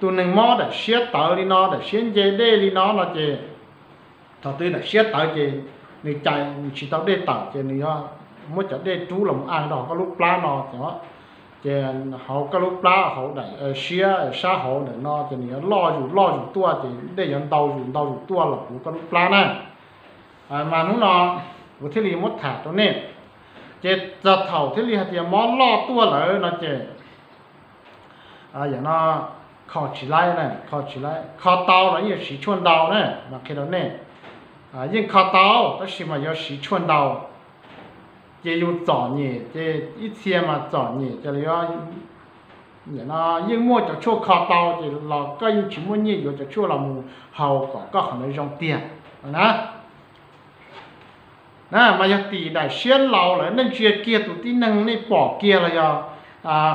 tus neeg mob daim siab tawv li no, daim siab nce dej li no no ces thaum twg daim siab tawv ces nws cais tsis tau dej tawm ces nws yuav muab cov dej rub los a rau koj lub plab no ces, ces hauv koj lub plab hauv daim siab sab hauv ntawm no ces nws yuav loj zus loj zus tuaj ces dej yuav ntau zus ntau zus tuaj los puv koj lub plab na. Mas hnub no kuv thiaj li muab tham rau nej. Ces txog thaum thiaj li hais tias mob loj tuaj lawm no ces yam no kho tsis laib na, kho tsis laib, kho tau los yeej yuav siv tshuaj ntau na, mas qhia rau nej. Yeej kho tau tab sis mas yuav siv tshuaj ntau. Ces yus txom nyem ces ib txhia mas txom nyem ces yeej muaj cov tshuaj kho tau ces los koj yeej tsis muaj nyiaj yuav cov tshuaj los mus haus kom koj qhov ntawd zoo tiag na. Na mas yog tim daim siab laus lawm nej ntsia kiag tus tib neeg nej pom kiag los yog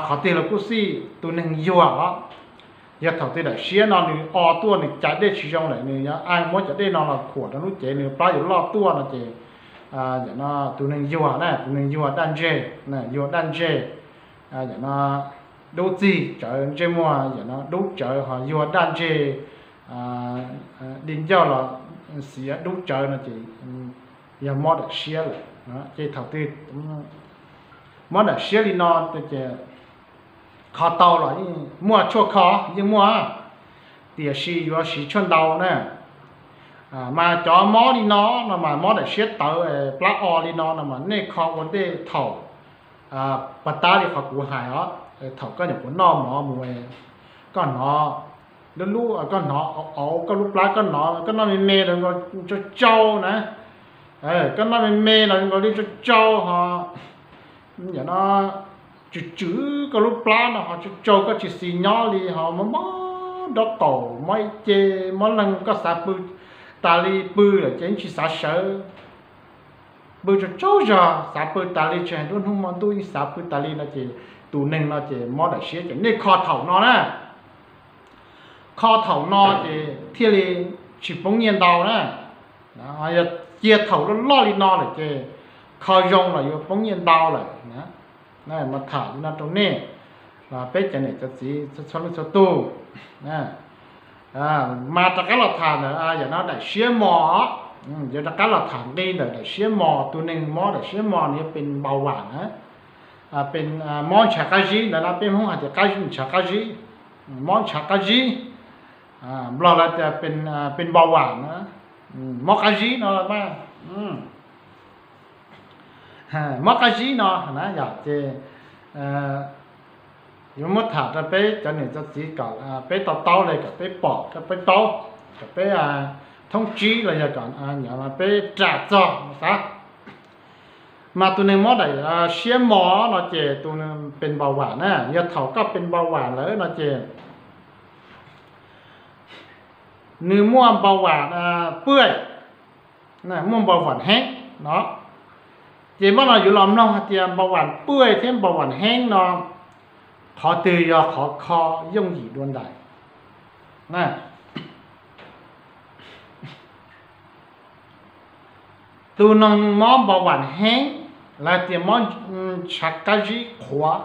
qhov twg los kuj xij tus neeg yuag os. Yog thaum twg daim siab no nws o tuaj nws cais dej tsis zoo lawm nws yuav a muab cov dej no los khuam rau lub cev nws plab yuav loj tuaj no ces yam no tus neeg yuag na, tus neeg yuag daj ntseg, yuag daj ntseg, yam no dub txig tsawv ntsej muag yam no dub tsawv ho yuag daj ntseg, di ncauj los xiav dub tsawv no ces yog mob daim siab lawm. Ces thaum twg mob daim siab li no ces kho tau los yeej muaj tshuaj kho, yeej muaj, tiam sis yuav siv tshuaj ntau na. Mas cov mob li no no mas mob daim siab tawv plab o li no no mas nej kho ua ntej thaum Puag ta li qhov kuv hais os, thaum koj nyuam qhuav noj mov mus, koj hnov lub lub, koj hnov auv auv koj lub plab, koj hnov koj noj me me los nkaus tsau tsau na, koj noj me me los nkaus li tsau tsau ho, no, tsw tsw koj lub plab no ho tsau tsau koj tsis xis nyob li ho mob mob nraub qaum mob ib ce, mob leeg koj xav pw tas li pw lawm ces yeej tsis xav sawv. Pw tsau tsau zog xav pw tas li tsis hais nruab hnub hmo ntuj yeej xav pw tas li no ces tus neeg no ces mob daim siab ces nej kho thaum no na. Kho thaum no ces thiaj li tsis poob nyiaj ntau na. Yog cia thaum loj loj li no lawm ces kho zoo los yuav poob nyiaj ntau lawm na. Mas tham li no rau nej, peb cov niam cov txiv txhua leej txhua tus. Mas rov qab los tham ntawm yam no daim siab mos, yuav rov qab los tham nqi ntawm daim siab mos, tus neeg mob daim siab mos nws yuav pes npau vam na. Pes, mob ntshav qab zib ntawd no peb Hmoob hais tias ntshav qab zib, mob ntshav qab zib, Nplog lawv tias pes npau vam na, mob qab zib no mas, mob qab zib no na yom ces yuav muab tham rau peb cov niam cov txiv kom peb to taub li, kom peb pom, kom peb paub, kom peb thoob tsib los yog kom peb ram txog xav. Mas tus neeg mob daim siab mos no ces tus pes npau vam na, yog thaum koj pes npau vam lawm no ces nws muaj npau vam pwj, muaj npau vam heeb no. Ces maj no yuav los mloog hais tias npau vam pwj thiab npau vam heeb no qhov twg yog qhov kho yooj yim dua ntais. Tus neeg mob npau vam heeb, lawv tias mob ntshav qab zib qhuav.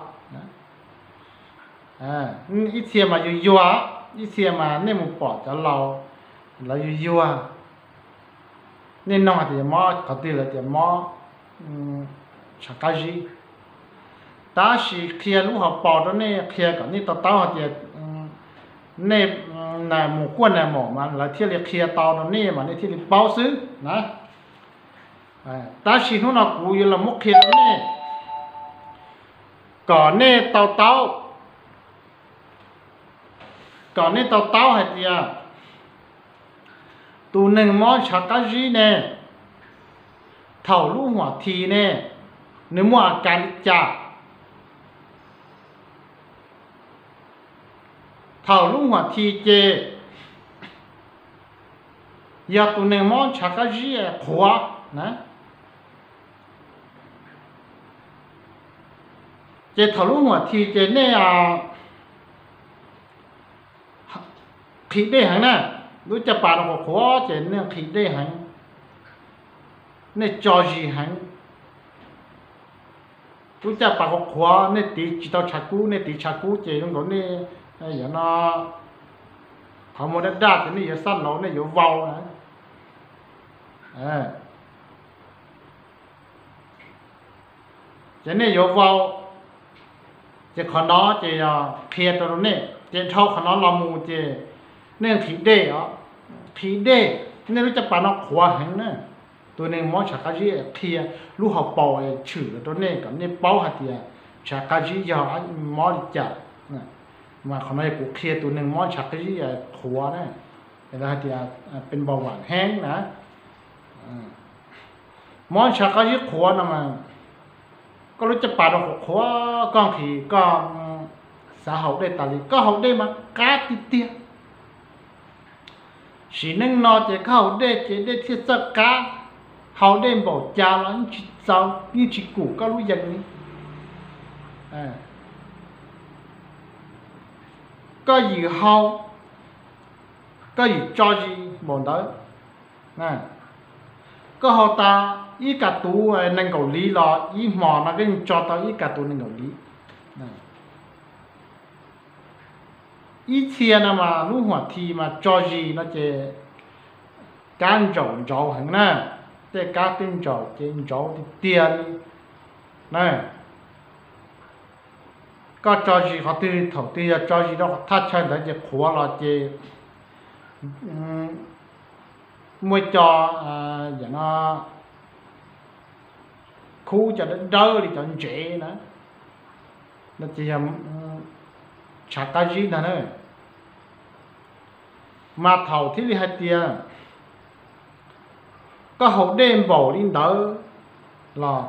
Ib txhia mas yuag yuag, ib txhia mas nej mus pom cov laus lawv yuag yuag. Nej nug hais tias mob qhov twg lawv tias mob ntshav qab zib. Tab sis qhia lub hauv paus rau nej, qhia kom nej to taub hais tias nej mus kuaj nag maum mas lawv thiaj li qhia tau rau nej mas nej thiaj li paub xwb na. Tab sis hnub no kuv yuav los muab qhia rau nej kom nej to taub, kom nej to taub hais tias tus neeg mob ntshav qab zib ne, thaum lub huam thi ne, nws muaj a kas li cas. Thaum lub huam thi ces yog tus neeg mob ntshav qab zib qhuav na, ces thaum lub huam thi ces nej nqhis dej heev na, lub caj pas no qhuav qhuav ces nej nqhis dej heev, nej tso zis heev. Lub caj pas qhuav qhuav nej tiv tsis tau tshav kub, nej tiv tshav kub ces zoo nkaus nej, yam no, qhov muag daj daj ces nej yuav xab lauv, nej yuav vau na. Ces nej yuav vau, ces qhov no ces yog qhia rau nej, ces dhau qhov no los mus ces nej nqhis dej os, nqhis dej, nej lub caj pas no qhuav heev na. Tus neeg mob ntshav qab zib qhia lub hauv paus tshwm los rau nej kom nej paub hais tias ntshav qab zib yog mob li cas. Mas qhov no yog kuv qhia tus neeg mob ntshav qab zib qhuav na, lawv hais tias pes npau vam heeb na. Mob ntshav qab zib qhuav no mas koj lub caj pas rau qhuav qhuav, koj nqhis koj xav haus dej tas li, koj haus dej mas qab tiag tiag. Sim neej no ces koj haus dej ces dej thiaj txawj qab, haus dej npaum cas los yeej tsis txaus, yeej tsis kum koj lub yees li. Koj yim haus, koj yim tso zis npaum ntawd. Koj haus tas ib kas tuv nees nkaum liv los ib hmos no koj yeej tso tau ib kas tuv nees nkaum liv. Ib txhia no mas lub huam thi mas tso zis no ces kab ntsaum ntsauv heev na, tej kab tej ntsaum ces ntsauv tiag tiag li na. Koj tso zis qhov twg, thaum twg yog tso zis rau thaj chaw ntawd ces qhuav los ces muaj cov, yam no, khub cov dawb dawb li cov ntsev na. no ces yog ntshav qab zib ntag na. Mas thaum thiaj li hais tias koj haus dej npaum li ntawd los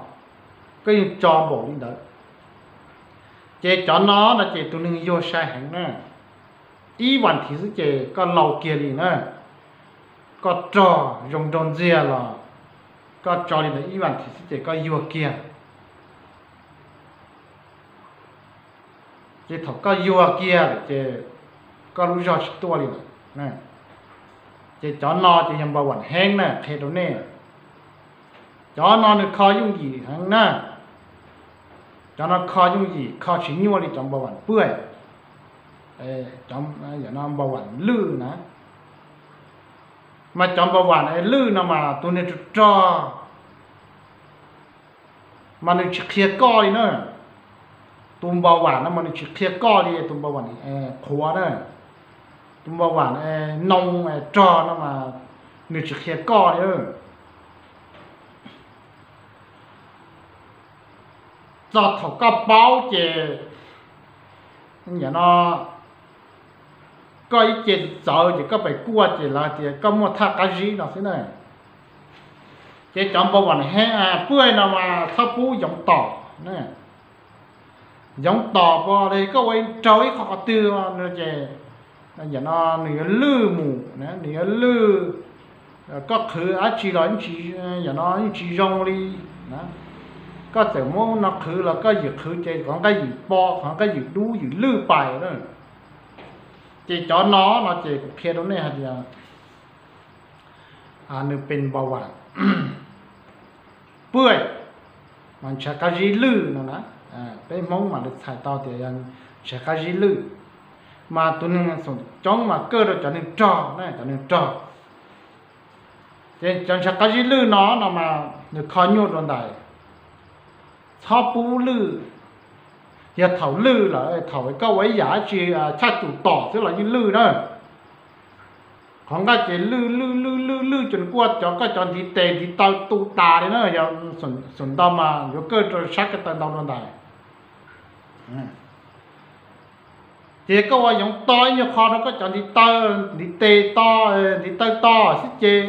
koj yeej tso npaum li ntawd. Ces cov no no ces tus neeg yuag sai heev na. Ib vas thiv xwb ces koj laus kiag li na. Koj rog zoo nraug ntxiag los koj tso li ntawd ib vas thiv xwb ces koj yuag kiag. Ces thaum koj yuag kiag lawm ces koj lub zog tsis tuaj li lawm. Ces cov no ces yog npau vam heev na, qhia rau nej. Cov no nws kho yooj yim heev na. Cov no kho yooj yim, kho tsis nyuaj li cov npau vam pwj, no npau vam lwj na. Mas cov npau vam lwj no mas tus neeg rog rog mas nws tsis qhia koj li na. Tus npau vam no mas nws tsis qhia koj li, tus npau vam qhuav na, tus npau vam noo rog no mas nws tsis qhia koj li. Txog thaum koj paub ces, no, koj ib ce txawv ces koj pem kuaj ces lawv tias koj muaj thaj qab zib no xwb na. Ces cov npau vam heev pwj no mas txhob pub yoov tom. Yoov tom pom li koj ua raug ib qho qhov twg no ces, no nws yuav lwj mus, nws yuav lwj. Koj qhwv dab tsi los, no yeej tsis zoo li. Koj txawm muab no qhwv los koj yim qhwv ces qhov nqaij yim po, qhov nqaij yim dub yim lwj pais na. Ces cov no no ces kuv qhia rau nej hais tias nws pes npau vam pwj, mas ntshav qab zib lwj no na. Peb Hmoob mas lawv txhais tau tias yog ntshav qab zib lwj. Mas tus neeg xoom coob mas kaj rau cov neeg rog na, cov neeg rog. Ces cov ntshav qab zib lwj no no mas nws kho nyuaj dua ntais. Txhob pub lwj. Yog thaum lwj lawm, thaum koj ua ib yam dab tsi chaj cum tom xwb los yeej lwj na. Qhov nqaij ces lwj lwj lwj lwj lwj cov kuaj, cov koj cov ntiv tes ntiv taw tu tas li na, yog xoom ntau mas yuav kaj rau sab ko taw ntau dua ntais. Ces koj ua yoov to ib nyuag qho rau koj cov ntiv taw, ntiv tes to, ntiv taw to xwb ces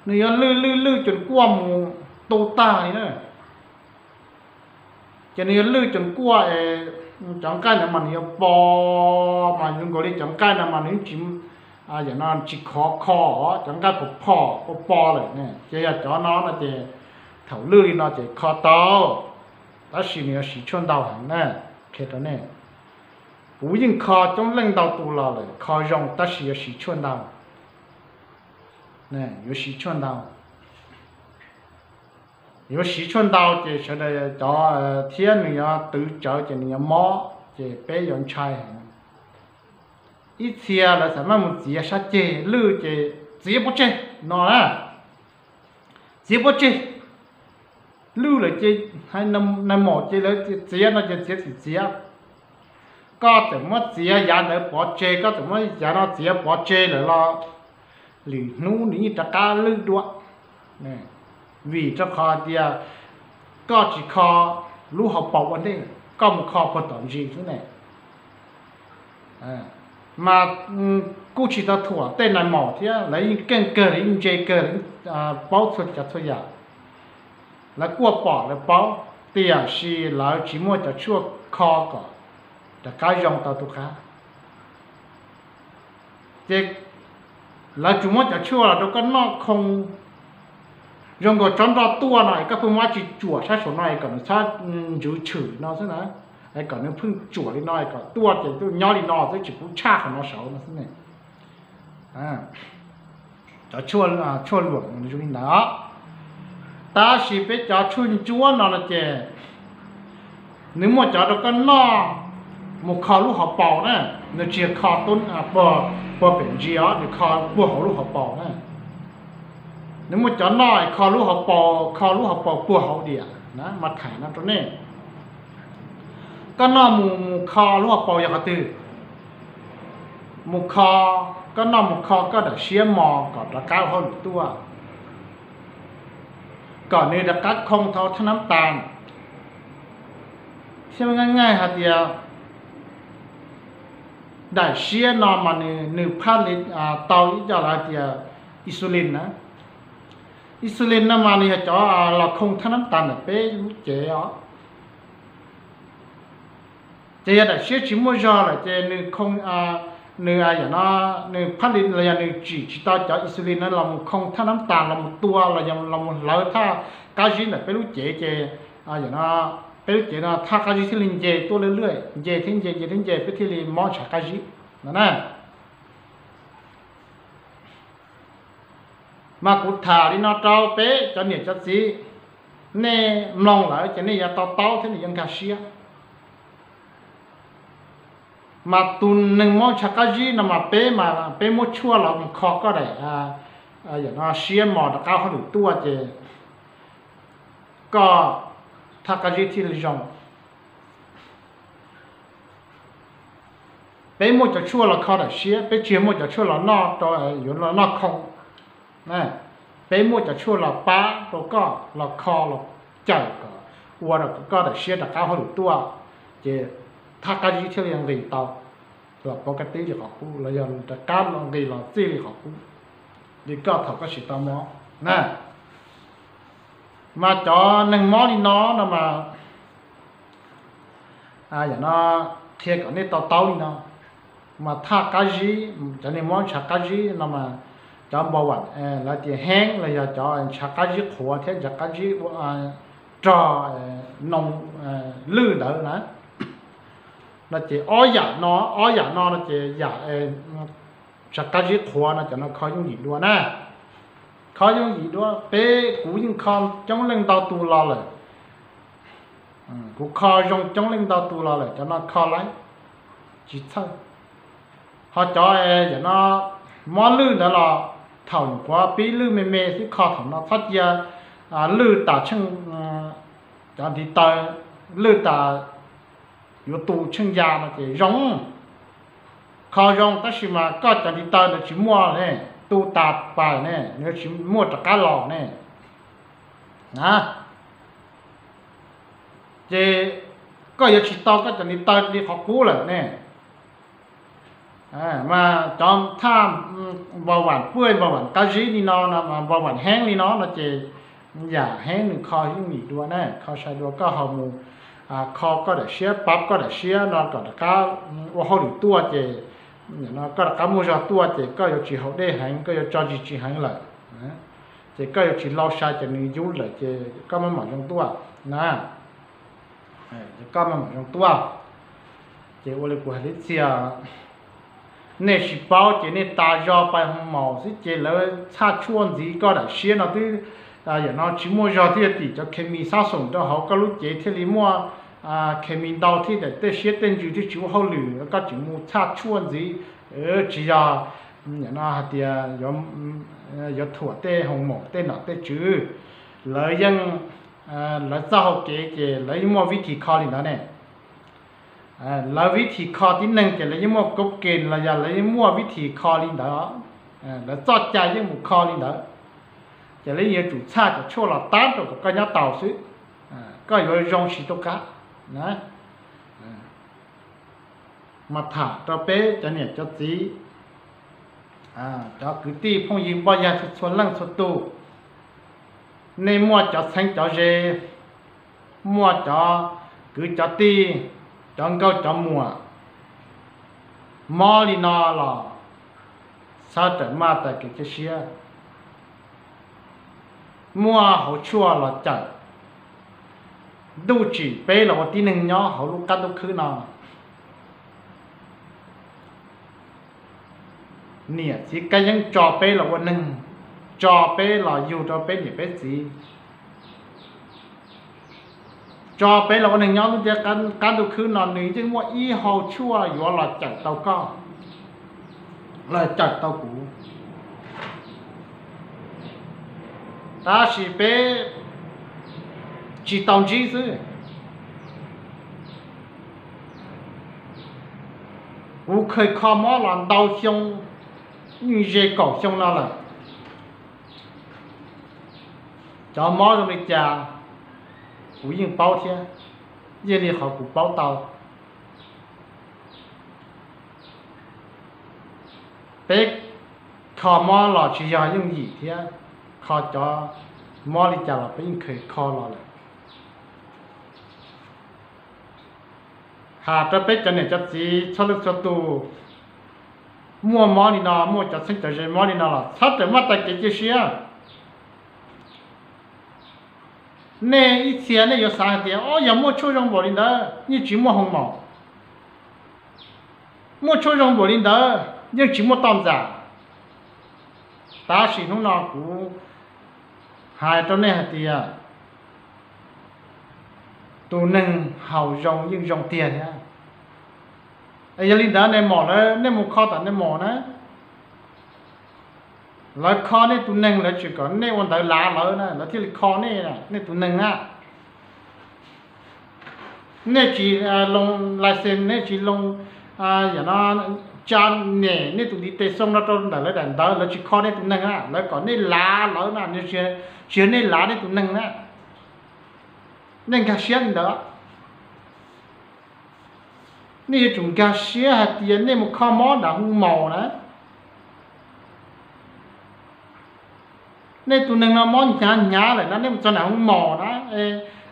nws yuav lwj lwj lwj cov kuaj mus tu tag li na. Ces nws yuav lwj cov kuaj, cov nqaij ntawd mas nws yuav po, mas zoo nkaus li cov nqaij no mas nws tsis, no tsis khov kho, cov nqaij pos pos po po lawm. Ces yog cov no no ces thaum lwj li no ces kho tau, tab sis nws yuav siv tshuaj ntau heev na, qhia rau nej. Kuv yeej kho coob leej ntau tus los lawm, kho zoo tab sis yuav siv tshuaj ntau. Yuav siv tshuaj ntau. Yuav siv tshuaj ntau ces sawv daws cov, thiab nws yuav twv tsawv ces nws yuav mob ces peb yuav ntshai heev. Ib txhia lawv xav maj mus txiav sab ceg lwj ces txiav pov tseg no na. Txiav pov tseg. Lwj lawm ces, nais maum ces lawv txiav no ces txiav txim txiav. Koj txawm muab txiav yav ntawd pov tseg, koj txawm muab yav no txiav pov tseg lawm los lwm hnub nws yeej rov qab lwj dua. Vim rau qhov tias koj tsis kho lub hauv paus ua ntej, koj mus kho puag tom ntsis xwb ne. Mas kuj tsis tau thuam tej nais maum thiab, lawv yeej keej kawg, lawv yeej ntse kawg, lawv yeej paub txhua cov txhua yam. Lawv kuaj pom lawv paub, tiam sis lawv tsis muaj cov tshuaj kho kom rov qab zoo tau tus qab. Ces lawv tsuas muab cov tshuaj los rau koj noj khoo, zoo nkaus tsob nroj tuaj no es koj pheej muab dab tsi tsuam sab saum no es kom nws txhob ntsws tshwm no xwb na, es kom nws pheej tsuam li no es kom tuaj ces tuaj nyob li no xwb, tsis pub tshaj qhov no saud no xwb ne. Cov tshuaj luam nws zoo li ntawd os. Tab sis peb cov tshuaj ntsuab no no ces nws muaj cov rau koj noj mus kho lub hauv paus na, nws tsis yog kho puag pem ntsis os, nws kho puag hauv lub hauv paus na. Nws muaj cov noj kho lub hauv paus, kho lub hauv paus puag hauv diam na, mas thaim no rau nej. Koj noj mus mus kho lub hauv paus yog qhov twg? Mus kho, koj noj mus kho koj daim siab mos kom rov qab ua hauj lwm tuaj, kom nws rov qab khoo thau thaj nab tas. Thiab nqaij nqaij hais tias daim siab no mas nws nws phaj li tau ib co lawv hais tias insulin na. Insulin no mas nws yog cov los khoo thaj nab tas ntawm peb lub cev os. Ces yog daim siab tsis muaj zog lawm ces nws khoo, nws yam no, nws phaj li los yog nws tsim tsis tau cov insulin no los mus khoo thaj nab tas los mus tua los yog los mus hlawv thaj qab zib ntawm peb lub cev ces yam no peb lub cev no thaj qab zib thiaj li nce tuaj lwj lwj, nce thiab nce, nce thiab nce, peb thiaj li mob ntshav qab zib no na. Mas kuv tham li no rau peb cov niam cov txiv, nej mloog lawm ces nej yuav to taub thiab nej yuav nkag siab. Mas tus neeg mob ntshav qab zib no mas peb, mas peb muab tshuaj los mus kho koj daim, yam no siab mos rov qab hauj lwm tuaj ces koj thaj qab zib thiaj li zoo. Peb muaj cov tshuaj los kho daim siab, peb tsis yog muaj cov tshuaj los noj rau, yuav los noj khoo. Peb muaj cov tshuaj los pab rau koj los kho los cawm kom ua rau koj daim siab rov qab hauj lwm tuaj, ces thaj qab zib thiaj li nqis tau los pov ka tib li qhov qub los yog rov qab los nqis los txij li qhov qub li koj thaum koj tsis tau mob na. Mas cov neeg mob li no no mas yam no qhia kom nej to taub li no. Mas thaj qab zib, cov neeg mob ntshav qab zib no mas cov npau vam, lawv tias heeb los yog cov ntshav qab zib qhuav thiab ntshav qab zib rog, noo, lwj ntawd na. No ces ob yam no, ob yam no no ces yam ntshav qab zib qhuav no cov no kho yooj yim dua na. Kho yooj yim dua, peb kuv yeej kho coob leej ntau tus los lawm. Kuv kho zoo coob leej ntau tus los lawm, cov no kho lawm tsis txhawj. Ho cov yam no mob lwj ntawd los thaum nyuam qhuav pib lwj me me xwb kho thaum no txhob cia lwj tas tsheej, cov ntiv taw lwj tas yuav tu tsheej ya no ces zoo. Kho zoo tab sis mas koj cov ntiv taw ntawd tsis muaj ne, tu tas pais ne, nws tsis muaj rov qab los ne na. Ces koj yuav tsis tau koj cov ntiv taw li qhov qub lawm ne. Mas cov thaj npau vam puaj npau vam qab zib li no no mas npau vam heeb li no no ces yam heeb nws kho yooj yim dua na, kho sai dua. Koj ho mus kho koj daim siab, pab koj daim siab no kom rov qab ua hauj lwm tuaj ces koj rov qab muaj zog tuaj ces koj yuav tsis haus dej heev, koj yuav tso zis tsis heev lawm. Ces koj yuav tsis lau sai ces nws yub lawm ces koj maj mam zoo tuaj na. Koj maj mam zoo tuaj. Ces ua li kuv hais li txhia, nej tsis paub ces nej tas zog pais hoo maum xwb ces lawv txhaj tshuaj ntxiv koj daim siab no twb, yam no tsis muaj zog thiaj tim cov khes mis sab xoom rau hauv koj lub cev thiaj li muaj khes mis ntau thiaj daim tej siab tej ntsws thiaj tsis ua hauj lwm, koj tseem mus txhaj tshuaj ntxiv. Tsis yog, yam no hais tias yuav thuam tej hoo maum tej nom tej tswv, lawv yeej, lawv txoj hau kev ces lawv yeej muaj vib thim kho li ntawd ne. Lawv vib thim kho tib neeg ces lawv yeej muaj koob ke los yog lawv yeej muaj vib thim kho li ntawd. Lawv txoj cai yeej mus kho li ntawd. Ces lawv yeej yuav tsum txhaj cov tshuaj los tab rau kom koj nyob tau xwb, koj yuav zoo tsis tau qab na. Mas tham rau peb cov niam cov txiv, cov kwv tij phooj ywg npoj yag txhua txhua leej txhua tus, nej muaj cov txheeb cov ze, muaj cov kwv cov tij, cov nkauj cov muam mob li no los xav rawm maj tas kev cia siab, muaj hauv tshuaj los cawm, ntuj tsim peb los ua tib neeg nyob hauv lub qab ntuj khwb no. Niam txiv Kab Yeeb tso peb los ua neeg, tso peb los yug rau peb niam peb txiv, tso peb los ua neeg nyob lub ntiaj qab ntuj khwb no, nws yeej muaj ib hau tshuaj yuav los cawm tau koj, los cawm tau kuv. Tab sis peb tsis tau ntsib xwb. Kuv khaws kho mob los ntau xyoo, yeej ze kaum xyoo no lawm. Cov mob zoo li cas kuv yeej paub thiab. Yeej li qhov kuv paub tau, peb kho mob los tsis yog yooj yim thiab, kho cov mob li cas los peb yeej kheev kho los lawm. Has rau peb cov niam cov txiv txhua leej txhua tus, muaj mob li no, muaj cov txheeb cov ze mob li no los txhob rawm maj tas kev cia siab. Nej ib txhia nej yuav xav hais tias, o, yog muaj tshuaj zoo npaum li ntawd yeej tsis muaj hoo maum, muaj tshuaj zoo npaum li ntawd yeej tsis muaj toj ntxas. Tab sis hnub no kuv hais rau nej hais tias, tus neeg haus zoo yeej zoo tiag thiab. Yog li ntawd nej maum lawv, nej mus kho tom nej maum na, lawv kho nej tus neeg, lawv tsis kom nej ua ntawv lav lawv na, lawv thiaj li kho nej, nej tus neeg na. Nej tsis loo license, nej tsis loo, yam no, tsa nyem nej tus ntiv tes xoo no rau ntawm lawv daim ntawv, lawv tsis kho nej tus neeg na, lawv kom nej lav lawv na, tsis yog nej lav nej tus neeg na. Nej nkag siab li ntawd. Nej yuav tsum nkag siab hais tias nej mus kho mob nram hoo maum na, nej tus neeg no mob hnyav hnyav lawm na, nej mus txog nram hoo maum na,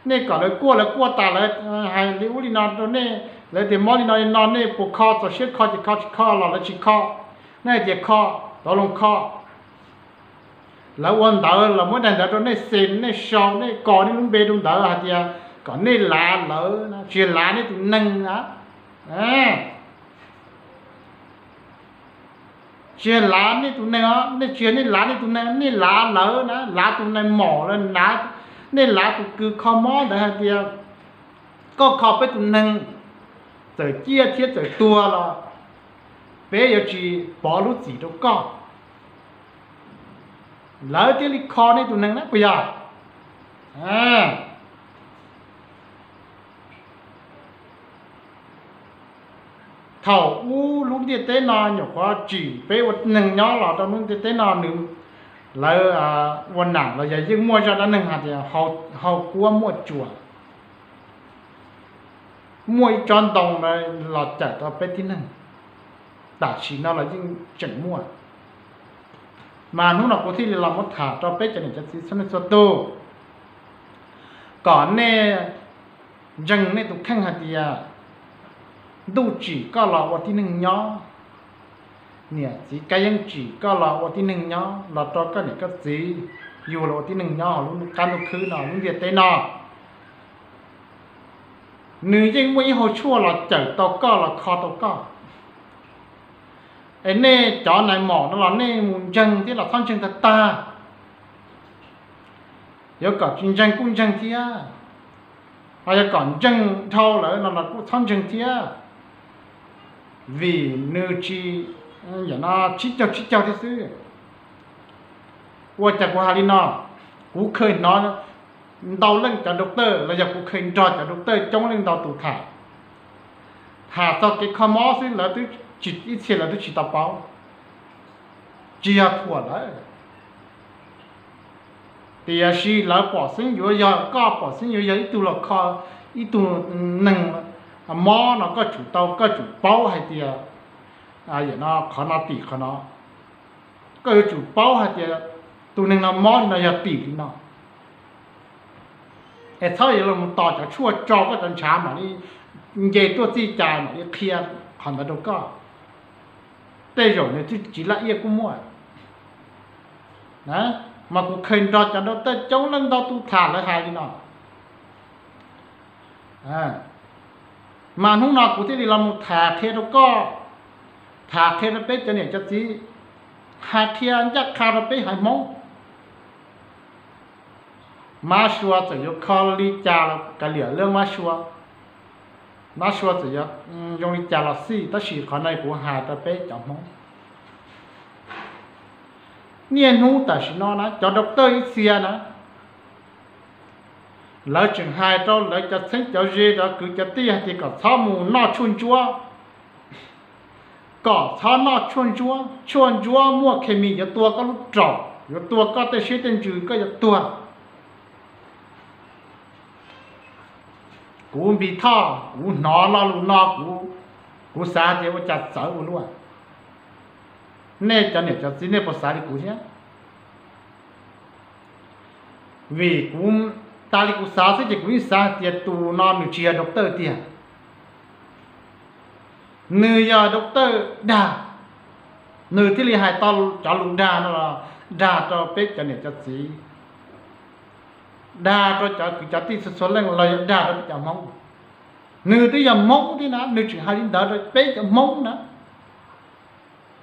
nej kom lawv kuaj, lawv kuaj tas lawv hais li ub li no rau nej, lawv tias mob li no li no, nej puas kho, txaus siab kho ces kho, tsis kho los lawv tsis kho. Nej hais tias kho, tau loo kho. Lawv ua ntawv los muab daim ntawv rau nej xes, nej sau, nej kos nej lub npe rau ntawd hais tias kom nej lav lawv, tsis yog lav nej tus neeg na. Tsis yog lav nej tus neeg os, nej tsis yog nej lav nej tus neeg, nej lav lawv na, lav tus neeg maum lawv, nej lav tus kws kho mob ntawd hais tias koj kho peb tus neeg, txawm ciaj thiab txawm tuag los peb yuav tsis pov lub txim rau koj. Lawv thiaj li kho nej tus neeg na puas yog? Thaum ub lub ntiaj teb no nyuam qhuav tsim peb ua neeg nyob los rau lub ntiaj teb no nws, lawv ua nam los yog yeej muaj zaj dab neeg hais tias hau kuab muaj tsuas, muaj ib tsob ntoo los cawm tau peb tib neeg. Tam sim no los yeej tseem muaj. Mas hnub no kuv thiaj li los muab tham rau peb cov niam cov txiv txhua leej txhua tus, kom nej ntseeg nej tus kheej hais tias ntuj tsim koj los ua tib neeg nyob, niam txiv Kab Yeeb tsim koj los ua tib neeg nyob, los rau koj niam koj txiv yug los ua tib neeg nyob hauv lub qab ntuj khwb no, lub ntiaj teb no. Nws yeej muaj ib hau tshuaj los cawm tau koj los kho tau koj. Es nej cov nais maum no los nej mus ntseeg thiab los txhob ntseeg tag tag. Yuav kom tsis ntseeg kuj ntseeg thiab, ho yog kom ntseeg dhau lawm no los kuj txhob ntseeg thiab, vim nws tsis, yam no tsib caug tsib caug thiab xwb. Ua cas kuv hais li no? Kuv kheev hnov ntau leej cov doctor los yog kuv kheev nrog cov doctor coob leej ntau tus tham, tham txog kev kho mob xwb lawv twb tsis, ib txhia lawv twb tsis tau paub, tsis yog thuam lawv. Tiam sis lawv pom xeeb yuav yog, koj pom xeeb yuav yog ib tug los kho ib tug neeg mob no koj tsum tau, koj tsum paub hais tias, yam no qhov no tim qhov no. Koj yuav tsum paub hais tias tus neeg no mob li no yog tim li no. Es txhob yuav los mus tos cov tshuaj tso koj cov ntshav mam li nce tuaj txij cas mam li qhia qhov ntawd rau koj. Tej zaum nws twb tsis laj iaj kuj muaj. Mas kuv kheev nrog cov doctor coob leej ntau tus tham lawv hais li no. Mas hnub no kuv thiaj li los mus tham qhia rau koj, tham qhia rau peb cov niam cov txiv, hais qhia ncaj qha rau peb haiv Hmoob. Mab sua txawm yuav kho li cas los kav liam lawv mab sua, mab sua txawm yuav zoo li cas los xij, tab sis qhov no kuv hais rau peb cov Hmoob. Niaj hnub tam sim no na cov doctor ib txhia na, lawv tseem hais rau lawv cov txheeb cov ze cov kwv cov tij hais tias kom txhob mus noj tshuaj ntsuab, kom txhob noj tshuaj ntsuab, tshuaj ntsuab muaj khes mis yuav tua koj lub raum, yuav tua koj tej siab tej ntsws, koj yuav tuag. Kuv Npis Thoj, kuv hnov lo lus no kuv, kuv xav tias ua cas txawv ua luaj. Nej cov niam cov txiv nej puas xav li kuv thiab? Vim kuv, tas li kuv xav xwb ces kuv yeej xav hais tias tus no nws tsis yog doctor tiag. Nws yog doctor dag, nws thiaj li hais tau cov lus dag no los dag rau peb cov niam cov txiv, dag rau cov kwv cov tij txhua txhua leej los yog dag rau peb cov Hmoob. Nws twb yog Hmoob thiab na, nws tseem hais li ntawd rau peb cov Hmoob na.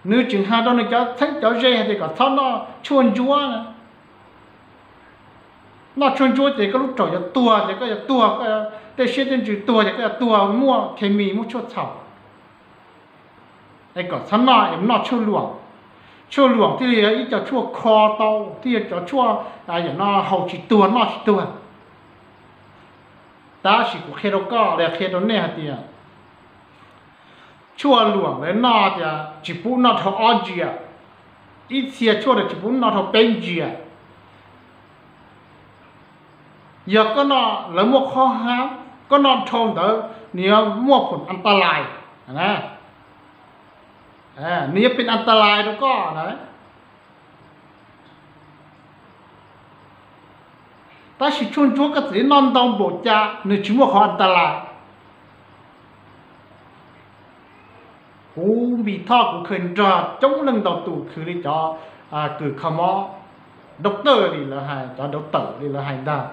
Nws tseem hais rau nws cov txheeb cov ze hais tias kom txhob noj tshuaj ntsuab na. Noj tshuaj ntsuab ces koj lub raum yuav tuag, ces koj yuav tuag, koj tej siab tej ntsws tuag, ces koj yuav tuag, muaj khes mis muaj tshuaj txhaum. Es kom txhob noj es noj tshuaj luam. Tshuaj luam thiaj li yog ib co tshuaj kho tau, thiaj yog cov tshuaj, yam no haus tsis tuag noj tsis tuag. Tab sis kuv qhia rau koj los qhia rau nej hais tias tshuaj luam lawv noj tias tsis pub noj dhau ob ntsiav, ib txhia tshuaj tsis pub noj dhau peb ntsiav. Yog koj noj, lawv muaj qhov hab, koj noj dhau ntawd nws yuav muaj phom an ta lais, nws yuav pib an ta lais rau koj na. Tab sis tshuaj ntsuab koj txawm noj ntau npaum cas nws tsis muaj qhov an ta lais. Kuv Npis Thoj kuv khaws nrog coob leej ntau tus khwv li cov kws kho mob, doctor li lawv hais, cov doctor li lawv hais ntag.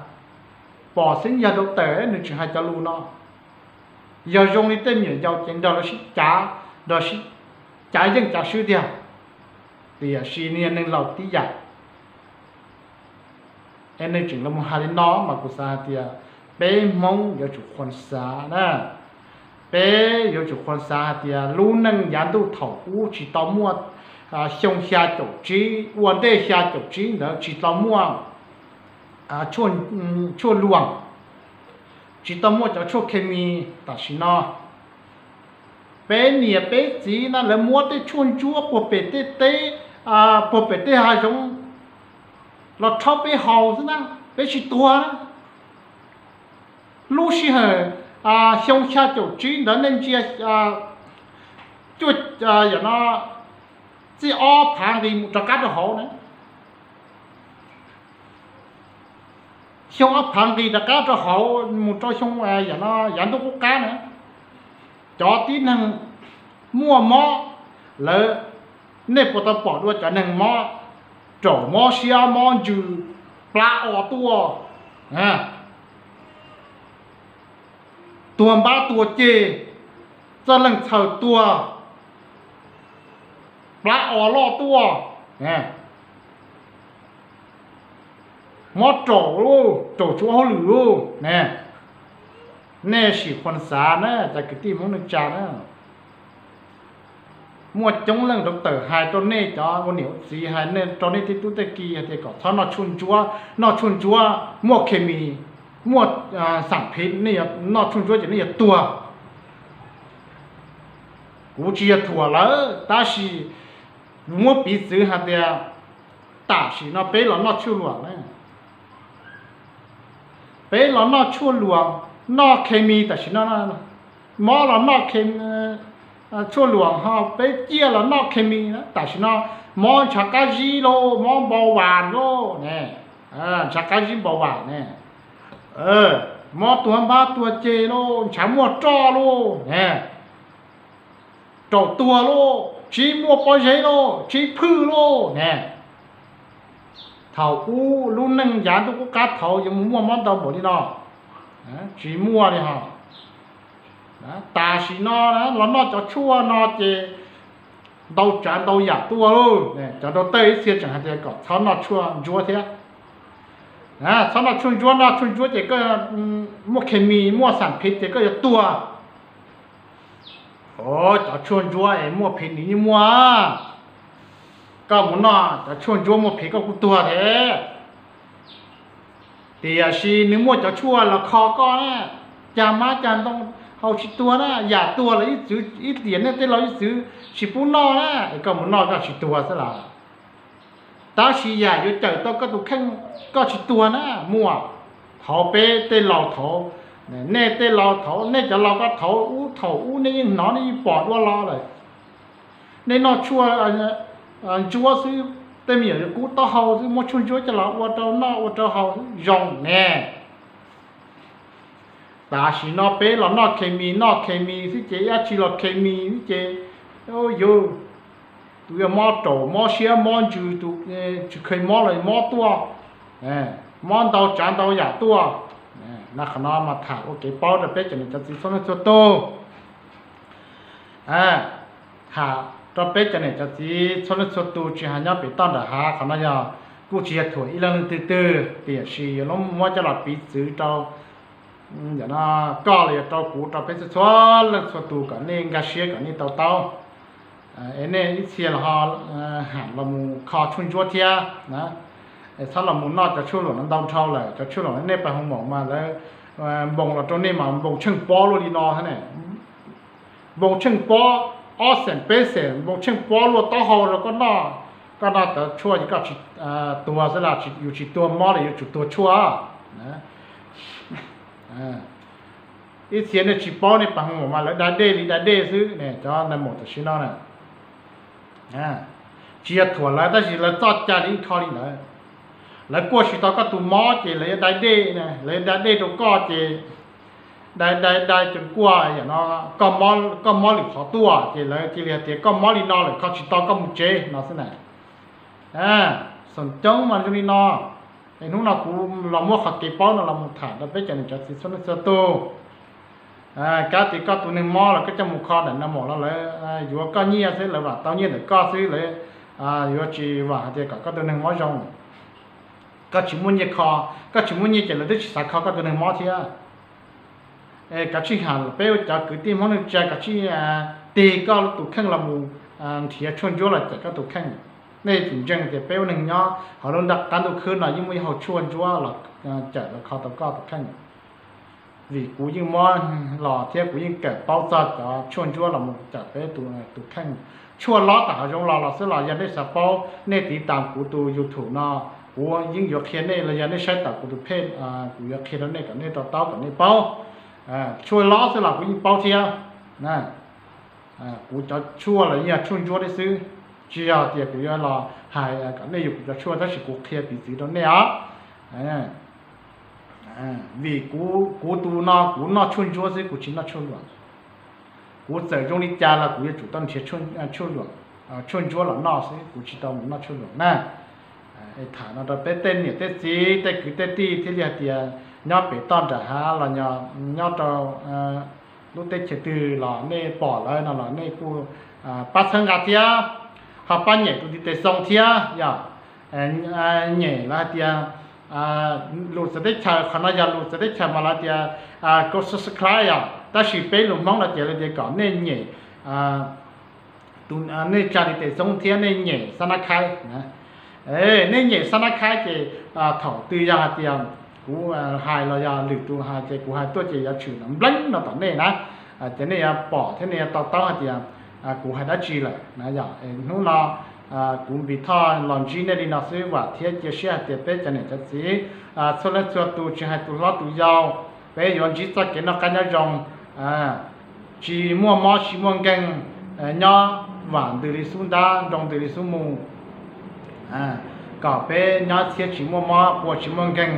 Pom xeeb yog doctor nws tseem hais cov lus no. Yog zoo li tej me nyuam yaus ces nrog lawv sib cav, nrog sib cav yeej cav swb tiag. Tiam sis nws yog neeg laus tib yam. Es nws tseem los hais li no mas kuv xav hais tias peb Hmoob yuav tsum qhuas xav na. Peb yuav tsum qhuas xav hais tias lub neej yav ntuj thaum ub tsis tau muaj xyoo xya caum tsib, ua ntej xya caum tsib ntawd tsis tau muaj tshuaj luam, tsis tau muaj cov tshuaj khes mis tam sim no. Peb niam peb txiv na lawv muab tej tshuaj ntsuab puag pem tej teb, puag pem tej hav zoov los rhaub peb haus xwb na, peb tsis tuag na. Lub sij hawm xyoo xya caum tsib ntawd nej ntsia, cuaj, yam no, txij ob phav nqis mus rov qab rau hauv na. Xyoo ob phav nqis rov qab rau hauv mus rau xyoo, yam no yav ntuj qub qab na, cov tib neeg muaj mob lawm, nej puas tau pom dua cov neeg mob raum mob siab mob ntsws plab o tuaj, tuag npab tuag ceg, txoj leeg txhaws tuag, plab o loj tuaj, mob raum lauj, raum tsis ua hauj lwm lauj ne. Nej sim qhuas xav na cov kwv tij Hmoob neej tsa na. Muaj coob leej rau tawm hais rau nej cov ua niam ua txiv, hais rau nej tej tub tej ki hais tias kom txhob noj tshuaj ntsuab, noj tshuaj ntsuab muaj khes mis, muaj xam phiv, noj tshuaj ntsuab ces nej yuav tuag. Kuv tsis yog thuam lawv tab sis muab piv txwv hais tias tam sim no peb los noj tshuaj luam na, peb los noj tshuaj luam, noj khes mis tam sim no, mob los noj tshuaj luam ho peb ciaj los noj khes mis na, tam sim no mob ntshav qab zib lauj, mob npau vas lauj ne, ntshav qab zib npau vas ne, mob tuag npab tuag ceg lauj, ntshav muaj roj lauj ne, raum tuag lauj, tsis muaj pob zeb lauj, tsis phwj lauj ne. Thaum ub lub neej yav ntuj qub qab thaud yuav mus muaj mob ntau npaum li no? Tsis muaj li ho. Tam sim no los noj cov tshuaj no ces ntau tsav ntau yam tuaj lauj. Cov rau tawj ib txhia tseem hais tias kom txhob noj tshuaj ntsuab thiab. Txhob noj tshuaj ntsuab, noj tshuaj ntsuab ces koj muaj khes mis, muaj xam phiv ces koj yuav tuag. Cov tshuaj ntsuab es muaj phiv nws yeej muaj. Koj mus noj cov tshuaj ntsuab muaj phiv koj kuj tuag thiab. Tiam sis nws muaj cov tshuaj los kho koj na, cag mab cag ntoo haus tsis tuag na, yam tuag los ib txwv ib tiam nej tej laus ib txwv tsis pub noj na, es koj mus noj koj tsis tuag xwb las. Tab sis yam yuav cawm tau koj tus kheej koj tsis tuag na muaj. Thaud peb tej laus thaud Nej tej laus thaum, nej cov laus ko thaum ub, thaum ub nej yeej hnov nej yeej pom dua los lawm. Nej noj tshuaj ntsuab xwb, tej me nyuam kub taub hau xwb muab tshuaj ntsuab coj los ua rau noj ua rau haus xwb zoo ne. Tam sim no peb los noj khes mis, noj khes mis xwb ces dab tsi los khes mis xwb ces, yuav, tus yog mob raum mob siab mob ntsws, tus tsis khes mob los mob tuaj, mob ntau tsav ntau yam tuaj. No qhov no mas tham ua kev paub rau peb cov niam cov txiv txhua leej txhua tus. Tham rau peb cov niam cov txiv txhua leej txhua tus tsis hais nyob pem toj nram hav, qhov no yog kuj tsis yog thuam ib leej leej twg twg, tiam sis yuav muab coj los piv txwv rau koj los yog rau kuv, rau peb txhua txhua leej txhua tus kom nej nkag siab kom nej to taub. Es nej ib txhia los ho ham los mus kho tshuaj ntsuab thiab na. Es txhob los mus noj cov tshuaj luam no ntau dhau lawm, cov tshuaj luam nej pab hu maum mas lawv npoo los rau nej mas npoo tsheej pob luaj li no thiab ne. Npoo tsheej pob ob xees peb xees, npoo tsheej pob luaj taub hau rau koj noj. Koj noj cov tshuaj ces koj tsis tuag xwb las, yus tsis tuag mob los yuav tsum tuag tshuaj. Ib txhia nej tsis paub, nej pab hu maum mas lawv da dej li da dej xwb ne, cov nais maum tam sim no na. Tsis yog thuam lawv tab sis lawv txoj cai li yeej kho li ntawd. Lawv kuaj tsis tau koj tus mob ces lawv yuav da dej, lawv yuav da dej rau koj ces dai dai dai ces kuaj yam no, koj mob lwm qhov tuaj ces lawv cia li hais tias koj mob li no lawm kho tsis tau koj mus tsev no xwb na. Xoom coob mas zoo li no. Es hnub no kuv los muab qhov kev paub no los mus tham rau peb cov niam cov txiv txhua leej txhua tus. Kav tias koj tus neeg mob los koj coj mus kho daim nais maum los lawv yuav koj nyiaj xwb, lawv vam tau nyiaj ntawm koj xwb, lawv yuav tsis vam hais tias kom koj tus neeg mob zoo. Koj tsis muaj nyiaj kho, koj tsis muaj nyiaj ces lawv twb tsis xav kho koj tus neeg mob thiab. Es kav tsij ham peb ua cov kwv tij Hmoob neej tsa, kav tsij tig koj tus kheej los mus nrhiav tshuaj ntsuab los cawm koj tus kheej. Nej yuav tsum ntseeg tias peb ua neeg nyob hauv lub ntaj qab ntuj khwb no yeej muaj ib hau tshuaj ntsuab los cawm los kho tau koj tus kheej. Vim kuv yeej muab los thiab kuv yeej kawm paub txog cov tshuaj ntsuab los mus cawm peb tus kheej. Tshuaj lob tam hav zoov los los xwb los yog nej xav paub nej tiv tam kuv tus YouTube no, kuv yeej yuav qhia nej los yog nej saib tawm kuv tus page, kuv yuav qhia rau nej kom nej to taub kom nej paub. Tshuaj lob xwb los kuv yeej paub thiab. Kuv cov tshuaj los yeej yog tshuaj ntsuab thiab xwb, tsis yog tias kuv yuav los hais kom nej yuav kuv cov tshuaj tab sis kuv qhia piv txwv rau nej os. Vim kuv tus no kuv noj tshuaj ntsuab xwb kuv tsis noj tshuaj luam. Kuv txawm zoo li cas los kuv yuav tsum tau nrhiav tshuaj ntsuab los noj xwb, kuv tsis tau mus noj tshuaj luam na. Es tham no rau peb tej niam tej txiv tej kwv tej tij thiaj li hais tias nyob pem toj nram hav los nyob rau lub teb chaws twg los nej pom lawm no los nej kuj pab txhawb nqa thiab, ho pab nyem tus ntiv tes xoo thiab yom. Nyem lawv hais tias lus txawv teb chaws, qhov no yog lus txawv teb chaws mas lawv tias kau subscribe yom, tab sis peb lus Hmoob no ces lawv tias kom nej nyem tus, nej tsa ntiv tes xoo thiab nej nyem xab nab khaib. Nej nyem xab nab khaib ces thaum twg yog hais tias kuv hais los yog lwm tus hais ces kuv hais tuaj ces yuav tshwm npleeb no tom nej na. Ces nej yuav pom thiab nej yuav to taub hais tias kuv hais dab tsi lawm na yom. Hnub no kuv Npis Thoj los ntsib nej li no xwb, vam thiab cia siab hais tias peb cov niam cov txiv txhua leej txhua tus tsis hais tus hlob tus yau, peb yuav ntsib txoj kev noj qab nyob zoo, tsis muaj mob tsis muaj nkeeg, nyob vam ntws li xub ntab, nroo ntws li xub mus, kom peb nyob txhiab tsis muaj mob, pua tsis muaj nkeeg,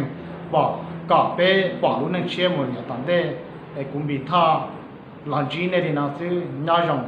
pom, kom peb pom lub neej tshiab mus yav tom ntej. Es kuv Npis Thoj los ntsib nej li no xwb, nyob zoo.